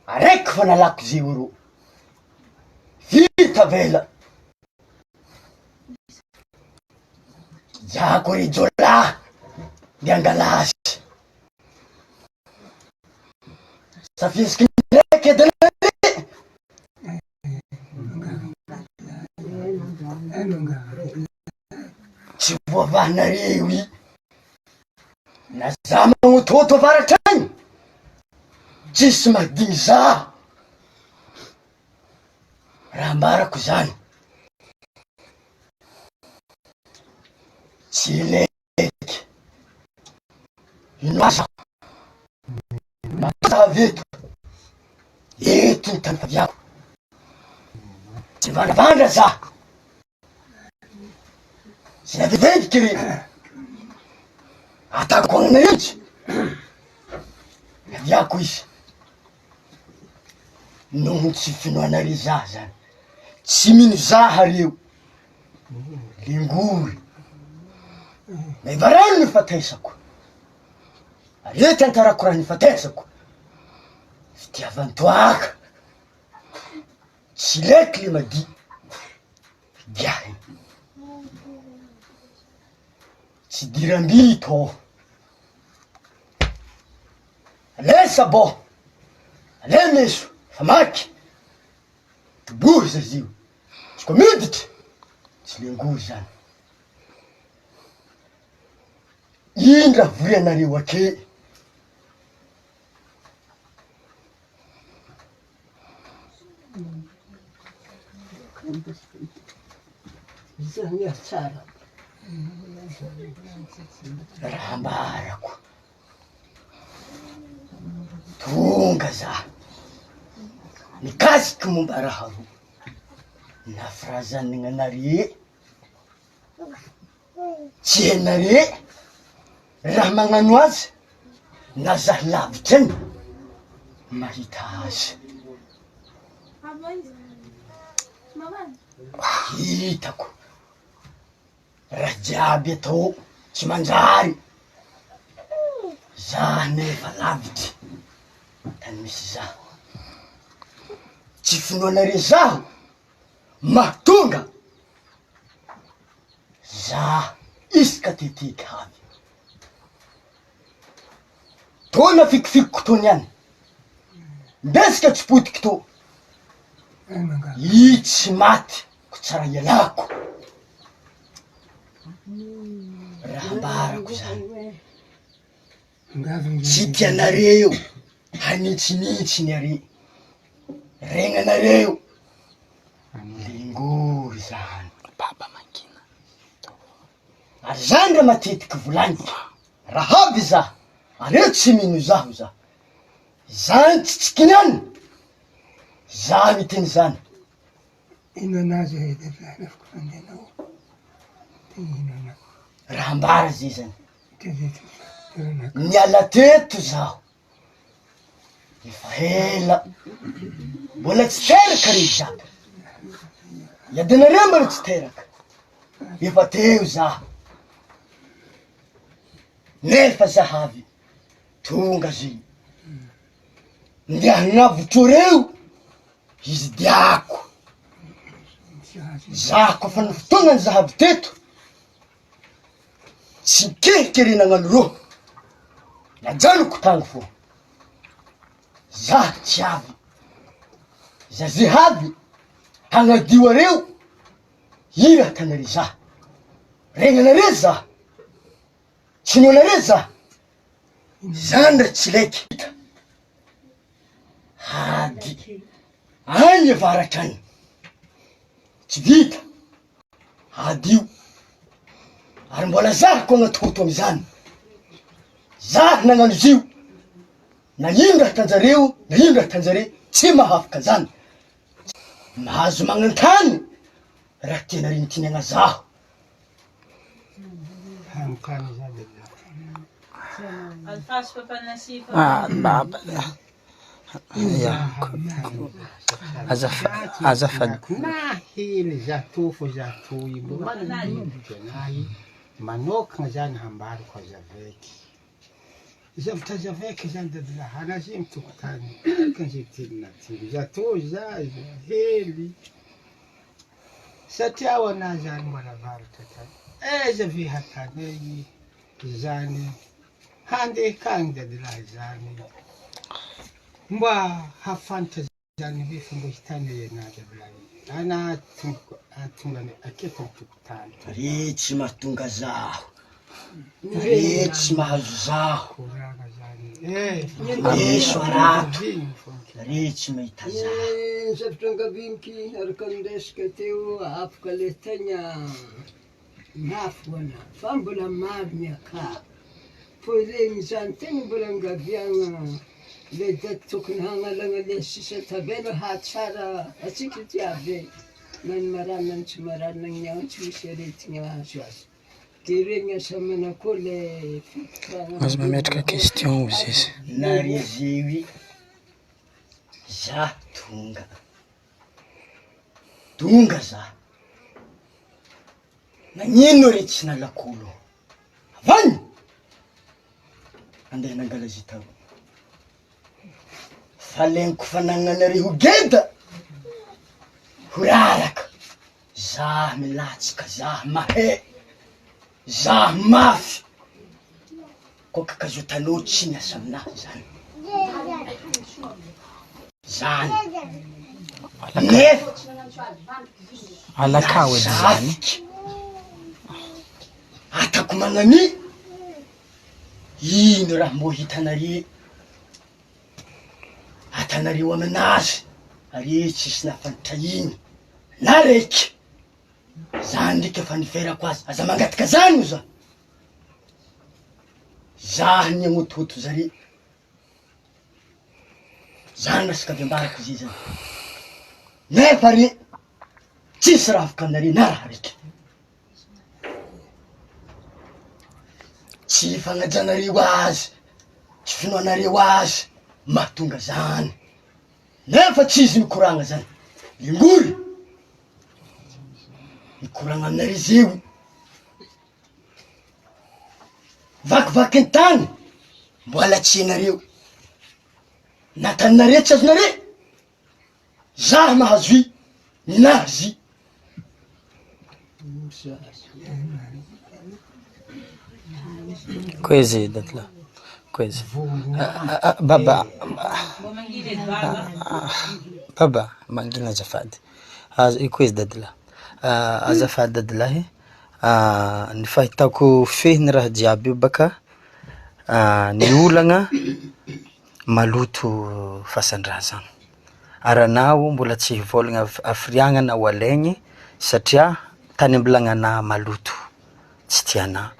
Araiky fa nalako zéro. Vita vela. Jako ry jiolahy miangala azy. Safisiky ndraiky edy anare. Tsy voavahanareo i. Na za magnototo avaratra agny, tsisy mahadigny za. Raha ambarako zany, tsy leky. Ino asa? Matoa avy eto, eto ny tany faviako. Tsy mivandravandra za. Tsy naveventiky ry. Atako agnana izy. Aviako izy. Noho ny tsy finoanareo za zany. Tsy mino za reo. Lingory. Maivarano ny fatesako. Ary tantarako raha ny fatesako. Fitiavan-toaka. Tsy leky le madio. Giahiny. Tsy idiram-by tô. Aleo sabô, aleo meso, famaky, tobohy zazio, tsy koa miditra, tsy lengory zany. Ino raha vorianareo ake? Raha ambarako, tonga za, mikasiky momba raha ro, na firazanana nare, tsy hainare raha magnano azy na za lavitra agny mahita azy, hitako raha jiaby atao tsy manjary, za nefa lavitry tany misy za, tsy finoanare zaho mahatonga Za isaka teteky avy. Tô nafikifikiko tony ihany. Mbesika tsy potiky tô. I tsy maty ko tsara ialako. Raha ambarako zany. Tsy tianareo hanitsinitsiny ary regnanareo lingory zany. Baba mangina. Ary zany raha matetiky volagniko, raha avy za. Aleo tsy mino zaho za. Zany tsy tsikiniany. Za miteny zany. Inona azy e dadalahy afaka mandehanao. Inona. Raha ambara zay zany. Niala teto zaho. Efa ela. Mbola tsy teraka ry jiaby. Iadinareo mbola tsy teraka. Efa teo zaho. Nefa zaho avy tonga zay. Ndeha hagnavotro reo izy diako. Zaho koa fa ny fotoanany zaho avy teto. Tsy nikerikerena nagnano rô, najanoko tagny fô, za tsy avy, za ze avy hagnadio areo, ino raha atanare za, regnanare za, tsy inoanare za, zany ra tsy laiky, hady agny avaratra agny, tsy vita. Hadio. Ary mbola zahako agnatoto amizany. Zah nagnano izy io. Na ino raha tanjareo, na ino raha tanjare, tsy mahafaka an'zany. Mahazo magnantany raha tena regnitinegna zaho. Azafady. Na hely zato fo zato io mbo manodididididry anahy manokagna zany hambarako azavaiky zavatra azavaiky zany dadilahy anazy iny tokotany araka zay teninatiny zato zaza hely satria ho anahy zany mbola avaratra tany aiza ve hatanay zany Handeha akagny dadilahy zany mba hafantatra zany hoe fomba hitana ianah dadilahy anah tompoko ahatongany aketo an-tokotany. Re tsy mahatonga zaho, re tsy mahazo zaho, Koragna zany eh. Diso arato, re tsy mahita zaho. Ny zavatra angaviako araka ny resaka teo afaka le tegna Mafy ho anah fa mbola maro ny akà fô regny zany tegna mbola angaviagna le daty tokony hagnalagna le sisa tavela hahatsara atsika jiaby e, na ny marary na ny tsy marary na ny ao tsy misy aretigna azo azy de regny asa manakôry le fitondragna. Aza mametraka question ozy izy. Narizewi za tonga. Tonga za. Nagnino re tsy nalak'olo? Avany! Andeha nangala izy tao. Fa leniko fanagnanareo ho geda, ho raraka. Za milatsaka, za mahay, za mafy. Koa kakazo taloha tsy miasa aminahy zany. Zany. Nefa Alakao edy zany. Atako magnani ino raha mbô hitanare atanareo aminazy are tsisy nahafantatra ino na raiky zany ndraiky efa niverako azy aza mangataka zany oza Zah ny hamotohoto zare. Zany resaka avy ambarako zay zany. Nefa re tsisy raha afaka aminareo na raha raiky. Tsy fagnajanareo azy, tsy finoanareo azy mahatonga zany. Nefa tsy izy mikoragna zany. Lingory mikoragna aminareo zeo. Vakivaky ny tany mbola tsy hainareo na taninareo tsy azonareo zah mahazo i ninahy zy. Koizy dadla, koizy. Baba, baba mangina azafady. Koizy dadla, azafady dadilahy. Ny fahitako fehiny raha jiaby io baka ny olagna maloto fasan-drazana, ary anao mbola tsy hivôlagna hafiriagna anao alaigny satria tany ambilagnanà maloto tsy tianà.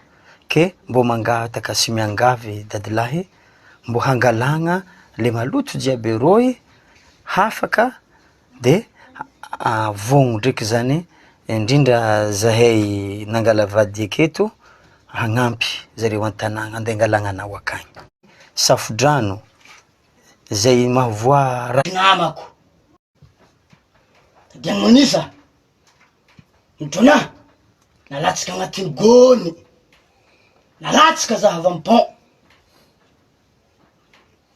Ke mbô mangataka sy miangavy dadilahy mbô hangalagna le maloto jiaby arôy hafaka de vogno ndraiky zany indrindra zahay nangala vady aketo hagnampy zareo an-tanàgna ande angalagna anao akagny, safo-drano zay mahavoa ra-. Namako, dia manisa ny Jonah nalatsaka agnatin'ny gony, nalatsaka za avy amy pont,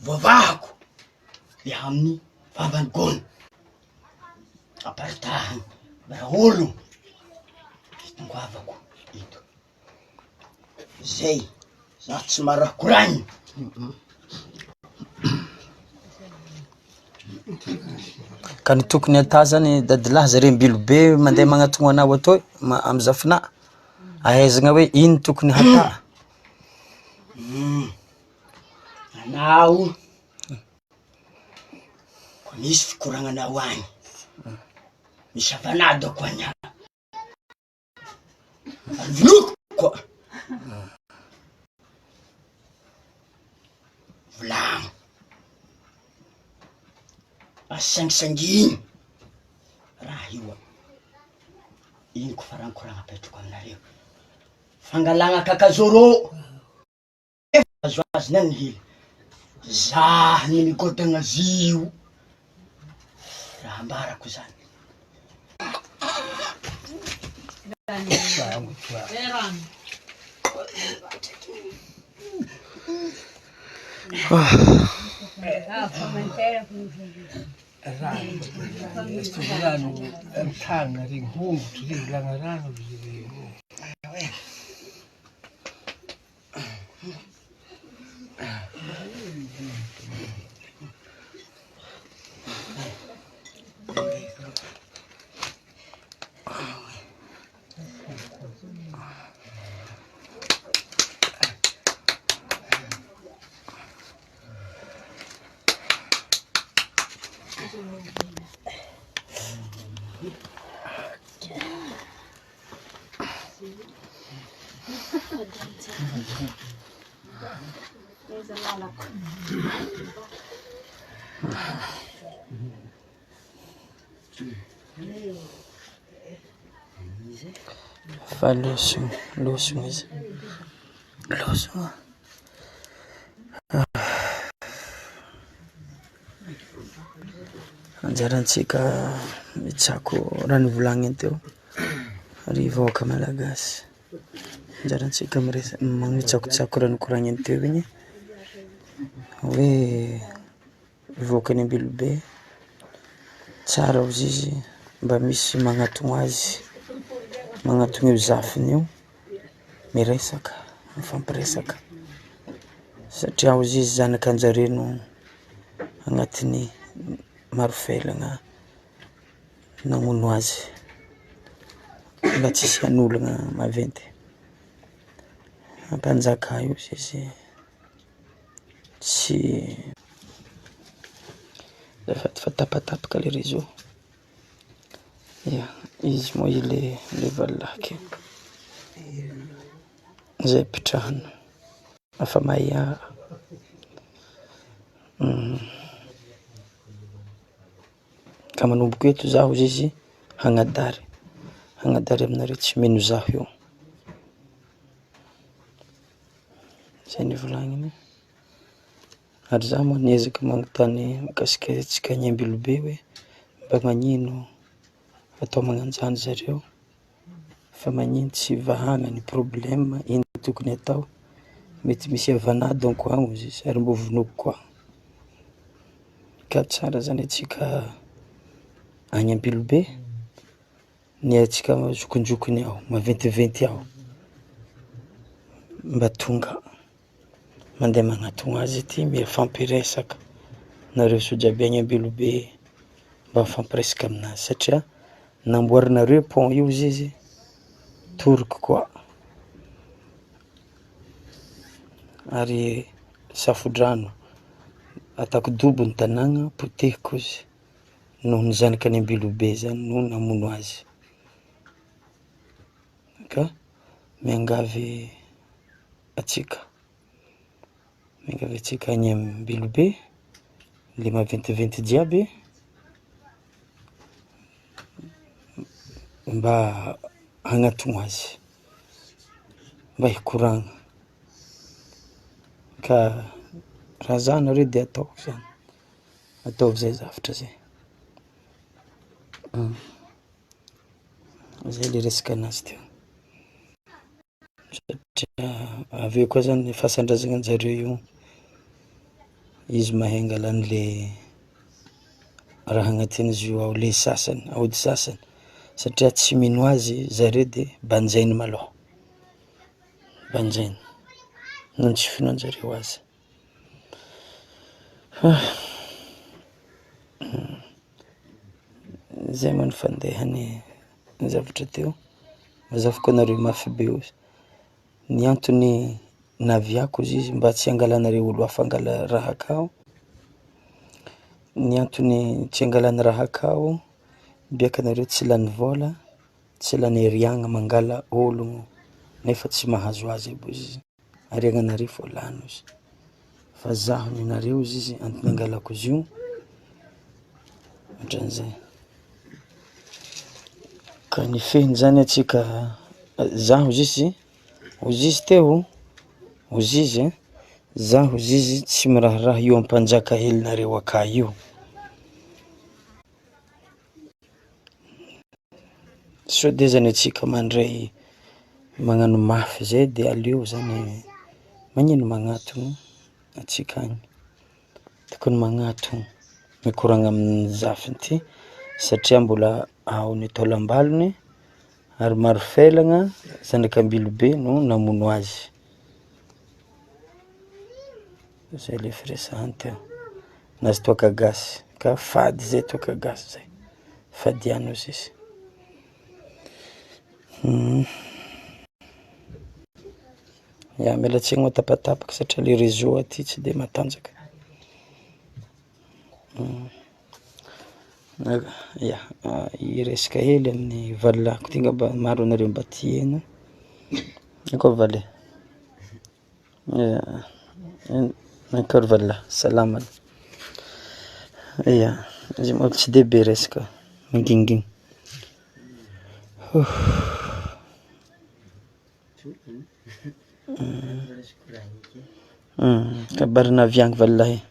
voavahako le amin'ny vavan'ny gony, aparitahany raha olo hitongoavako eto. Zay, za tsy maharaha koragny. Ka ny tokony atà zany dadilahy zare ambilobe mandeha magnatogno anao atoy ma- amy zafinà, ahaizagna hoe ino tokony hatà. Anao ko misy fikoragnanao agny, misy havanà dônko agny. Vonoiko koa. Volagno. Asangisanginy raha io. Ino ko farany koragna apetrako aminareo. Fangalagna kakazo rô. Azoazony any ny hely. Zah ny migodagna zio. Raha ambarako zany. Fa losogno, losogno izy, losogno. Anjarantsika mitsako raha nivolagniny teo ry vahoaka malagasy, anjarantsika miresa- mitsakotsako raha nikoragniny teo igny hoe vahoakan'i Ambilobe tsara ozy izy mba misy magnatogno azy, magnatogno io zafiny io, miresaka, mifampiresaka satria ozy izy zanakanjare no agnatin'ny maro felagna namono azy mba tsy hisian'olagna maventy, ampanjakà io ozy izy tsy azafady fa tapatapaka le réseau, ya izy moa ile le valilahy zay ipetrahana afa mahia. Ka manomboka eto zaho ozy izy hagnadary, hagnadary aminareo tsy mino zaho io, zay nivolagniny, ary zaho moa niezaka manontany mikasika antsika any Ambilobe hoe mba magnino atao magnanjany zareo fa magnino tsy vahana ny problème, ino tokony atao, mety misy havanà donc agny ozy izy ary mbô vonoiko koa, ka tsara zany antsika any Ambilobe ny antsika zokinjokiny ao, maventiventy ao mba tonga mandeha magnatogno azy aty mifampiresaka, nareo sojabe any Ambilobe mba mifampiresaka aminazy satria namboarinareo pont io ozy izy toroko koa ary safodrano ataoko dobo ny tanàgna potehiko izy noho ny zanaky ny Ambilobe zany no namono azy ka miangavy. antsika, miangavy antsika any Ambilobe, le maventiventy jiaby mba hagnatogno azy, mba hikoragna, ka raha zah nareo de ataoko zany, ataovy zay zavatra zay. Zay le resaka anazy teo, satria avy eo koa zany fasan-drazana anjareo io, izy mahay angala anle raha agnatin'izy io ao le sasany, aody sasany satria tsy mino azy zareo de banjainy malôha, banjainy noho ny tsy finoanjareo azy. Zay moa ny fandehany ny zavatra teo, mazava koa nareo mafy be ozy, ny antony naviako ozy izy mba tsy hangalanareo olo hafa angala raha akao, ny antony tsy angalany raha akao biaka nareo tsy lany vôla, tsy lany heriagna mangala ologno nefa tsy mahazo azy aby ozy izy. Ariagnanareo fô lany ozy fa zaho nenareo ozy izy antony angalako izy io otran'izay, ka ny fehiny zany antsika zaho ozy izy, ozy izy teo, ozy izy a, zaho ozy izy tsy miraharaha io ampanjaka helinareo aka io. Sao de zany antsika mandray magnano mafy zay de aleo zany magnino magnatona antsika agny, tokony magnatona mikoragna amin'ny zafiny ty satria mbola ao ny taolam-balony ary marofelagna zanak'Ambilobe no namono azy, zay le firesahany teo, nahazo toaka gasy ka fady zay toaka gasy zay. Fadiana ozy izy. Ya, miala tsiny moa tapatapaka satria le réseau aty tsy de matanjaka. Ya, hiresaka hely amin'ny valilahiko ty ngamba maro anareo mba tia heno. Akory vale? Akory valilahy, salama? Ya, izy moa tsy de be resaka, mangingina. Kabarina avy agny valilahy.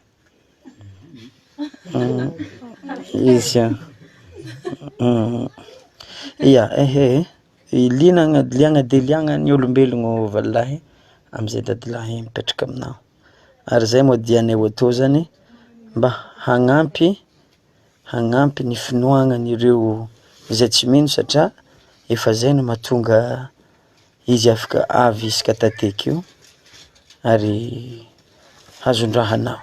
Izy an, ya ehe. Liana liana dia liana ny olombelogno valilahy amin'izay dadilahy mipetraka aminao, ary zay moa dianay ho atao zany mba hagnampy hagnampy ny finoagnan'ireo izay tsy mino satria efa zay no mahatonga izy afaka avy isaka tateky io ary hazon-drahanao,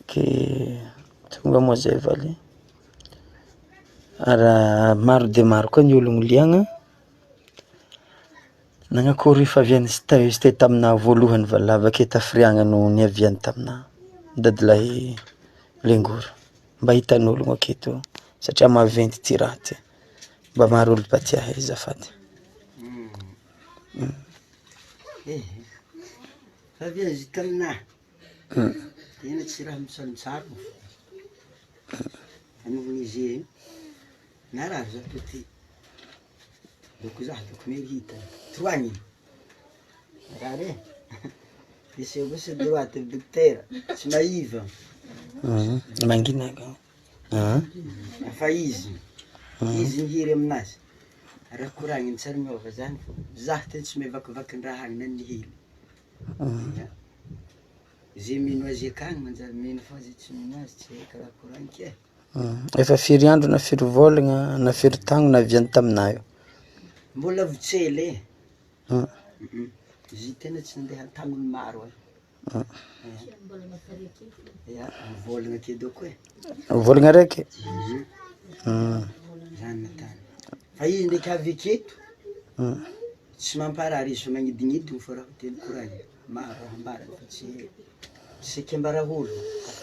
ke tonga moa zay valy. Ary maro dia maro koa ny ologno liagna, nanakory fahavian'izy te- izy teo taminah voalohany va lavaka e tafiriagna no niaviany taminah, dadilahy Lengoro, mba hitan'ologno aketo satria maventy ty raha ty, mba maro olo mba tia ahy azafady. Fahavian'izy taminah, tena tsy raha misarontsarona fô. Anon'izy io, narary za teo ty, doko zah doko merita, troigny, narary e, de gauche droite dokotera tsy mahiva. Mangina ka. Fa izy, izy mihiry aminazy, raha koragniny tsary miova zany fô zah ty tsy mahay vakivakin-draha agny na ny hely. Ze mino azy akagny manjary mino fa ze tsy mino azy tsy haiko raha koragniko e. Efa firy andro na firy vôlagna na firy taogno nahaviany taminah io? Mbola vao tsy ela e, izy tena tsy nandeha an-tagnony maro e, ia mivôlagna ake dônko e. Vôlagna araiky? Zany nataony, fa izy ndraiky avy aketo, tsy mamparary izy fa magnidignidigny fô raha tiany koragnina. Maro raha ambarany fa tsy tsy saiky ambara olo,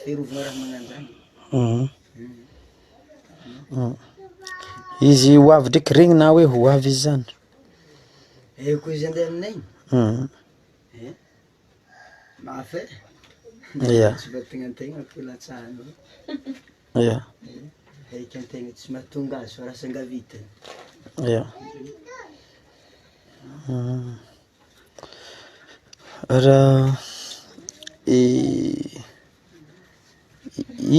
fiarovana raha magnano zany. Izy ho avy ndraiky regny na hoe ho avy izy zany? Eh, koa izy andeha aminay? Eh, mafy e. Ia. Tsy vatagnan-tegna ko latsahanao. Ia. Haiky antegna tsy mahatonga azy fa raha sangavitana. Ia. Raha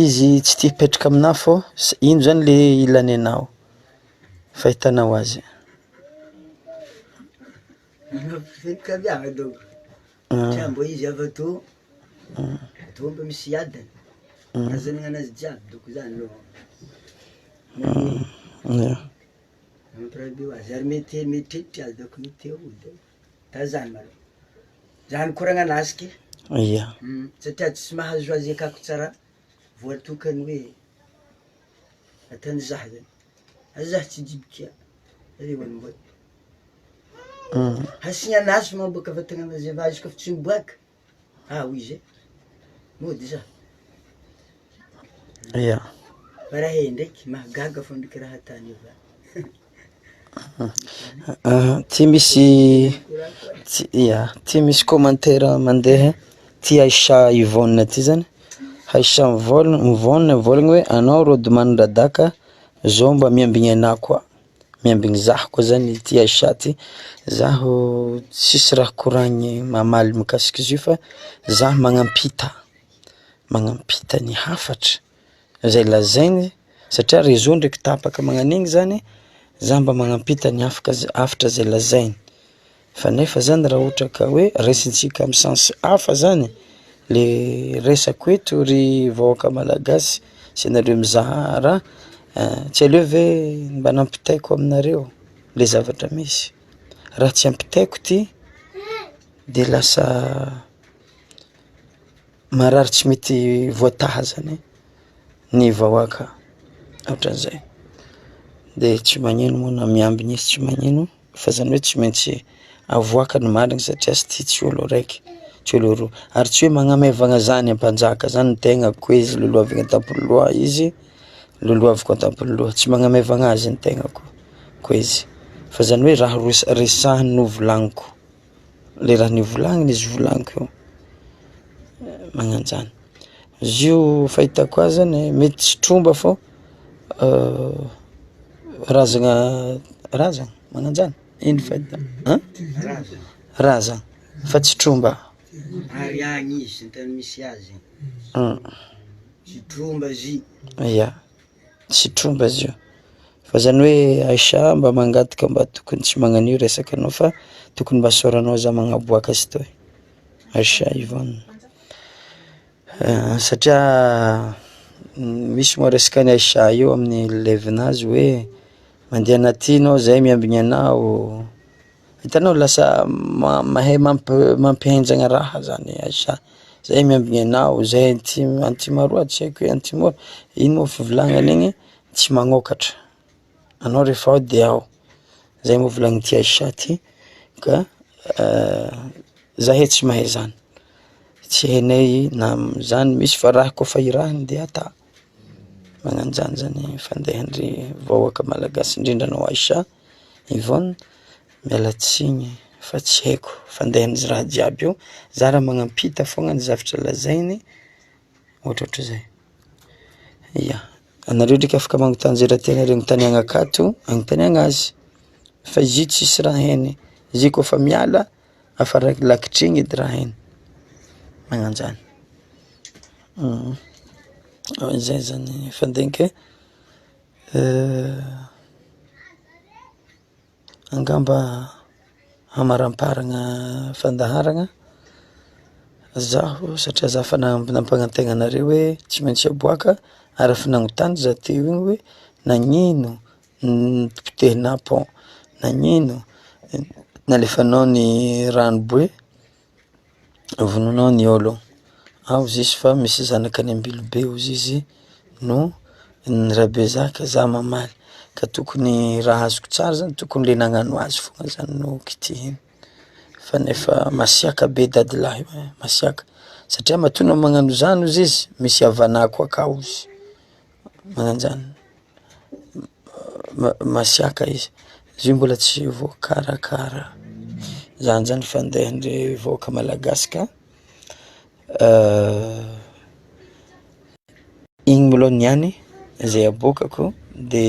izy tsy tia hipetraka aminà fô s- ino zany le ilany anao, fahitanao azy? Fianakaviàgna dônko, satria mbô izy avy atô, atô mba misy adiny, karazananazy jiaby dônko zany no Ia. Mampirabe hoazy ary mety mieritreritra azy dônko mety te hody, tazagno malôha, zany koragnanazy ke, Ia. Satria tsy mahazo azy akako tsara voatokany hoe ataony zah zany, zah tsy hijiboky reo amboa, hasignanazy maboaka vatagnanazy avy izy kôfa tsy miboaka, ao izy e, mody zah. Ia. Fa raha e ndraiky mahagaga fô ndraiky raha ataony io va. Ty misy, ty- ia, ty misy commentaire mandeha, ty Aisha Yvonne ty zany, Aisha mivôlagna Yvonne mivôlagna hoe anao Rodman Radaka zao mba miambigny anah koa, miambigny zah koa zany ty Aisha ty, zaho tsisy raha koragniny mamaly mikasika izy io fa zah magnampita, magnampita ny hafatra zay lazainy satria réseau ndraiky tapaka magnan'igny zany, za mba magnampita ny hafaka zay hafatra zay lazainy, fa nefa zany raha ohatra ka hoe raisintsika amy sens hafa zany le resako eto ry vahoaka malagasy sy anareo mizaha raha, tsy aleo ve mba nampitaiko aminareo le zavatra misy, raha tsy ampitaiko ty de lasa marary tsy mety voataha zany ny vahoaka, ohatran'izay, de tsy magnino moa na miambiny izy tsy magnino fa zany hoe tsy maintsy avoaka ny mariny satria izy ty tsy olo araiky, tsy olo roa, ary tsy hoe magnamaivana zany ampanjaka zany ny tegnako izy lolohaviny an-tampon'ny loha izy, lolohaviko an-tampon'ny loha, tsy magnamaivana azy ny tegnako ko izy, fa zany hoe raha ros- resahiny no volagniko, le raha nivolagniny izy volagniko io, magnan'zany, izy io fahitako azy zany mety tsy tromba fô razagna razagna magnan'zany ino fahita an razagna fa tsy tromba. Ary agny izy tany misy azy, tsy tromba izy. Ia, tsy tromba izy io, fa zany hoe Aisha mba mangataka mba tokony tsy magnan'io resakanao fa tokony mba isaoranao zah magnaboaka izy toy, Aisha Yvonne, satria misy moa resaka an'i Aisha io amin'ny live-nazy hoe mandehana aty anao zay miambigny anao, hitanao lasa ma- mahay mamp- mampihenjana raha zany Aisha, zay miambigny anao, zay aty Antimaroa tsy haiko hoe Antimoro, ino moa fivolagnany igny tsy magnokatra, anao rehefa ao de ao, zay moa volagnin'ity Aisha ty ka zahay tsy mahay zany, tsy hainay na zany misy fa raha kôfa irahiny de ata, magnan'zany zany fandehan'ny vahoaka malagasy indrindra anao Aisha Yvonne, miala tsiny fa tsy haiko fandehan'izy raha jiaby io, za raha magnampita fogna ny zavatra lazainy ohatrohatry zay, ia, anareo ndraiky afaka magnontany zay raha tianareo anontaniana akato anontaniana azy, fa izy io tsisy raha hainy, izy io kôfa miala afa ra- lakitry igny edy raha hainy, magnan'zany, zay zany fandinika angamba hamaramparana fandaharana zaho satria za efa na- nampanantena anareo hoe tsy maintsy aboaka ary efa nanontany za teo igny hoe nagnino nopotehinà pont, nagnino nalefanao ny rano boe, vonoinao ny ôlo, ao izy izy fa misy zanakany Ambilobe hozy izy no ny Rabezaka za mamaly, ka tokony raha azoko tsara zany tokony le nagnano azy foagna zany no kitihina, fa nefa masiaka be dadilahy io e, masiaka satria matoa anao magnano zany hozy izy misy havanà koa akao hozy, magnan'zany, ma- masiaka izy, izy io mbola tsy voakarakara. Zany zany fandehan'ny vahoaka malagasy ka igny malôha niany zay aboakako de.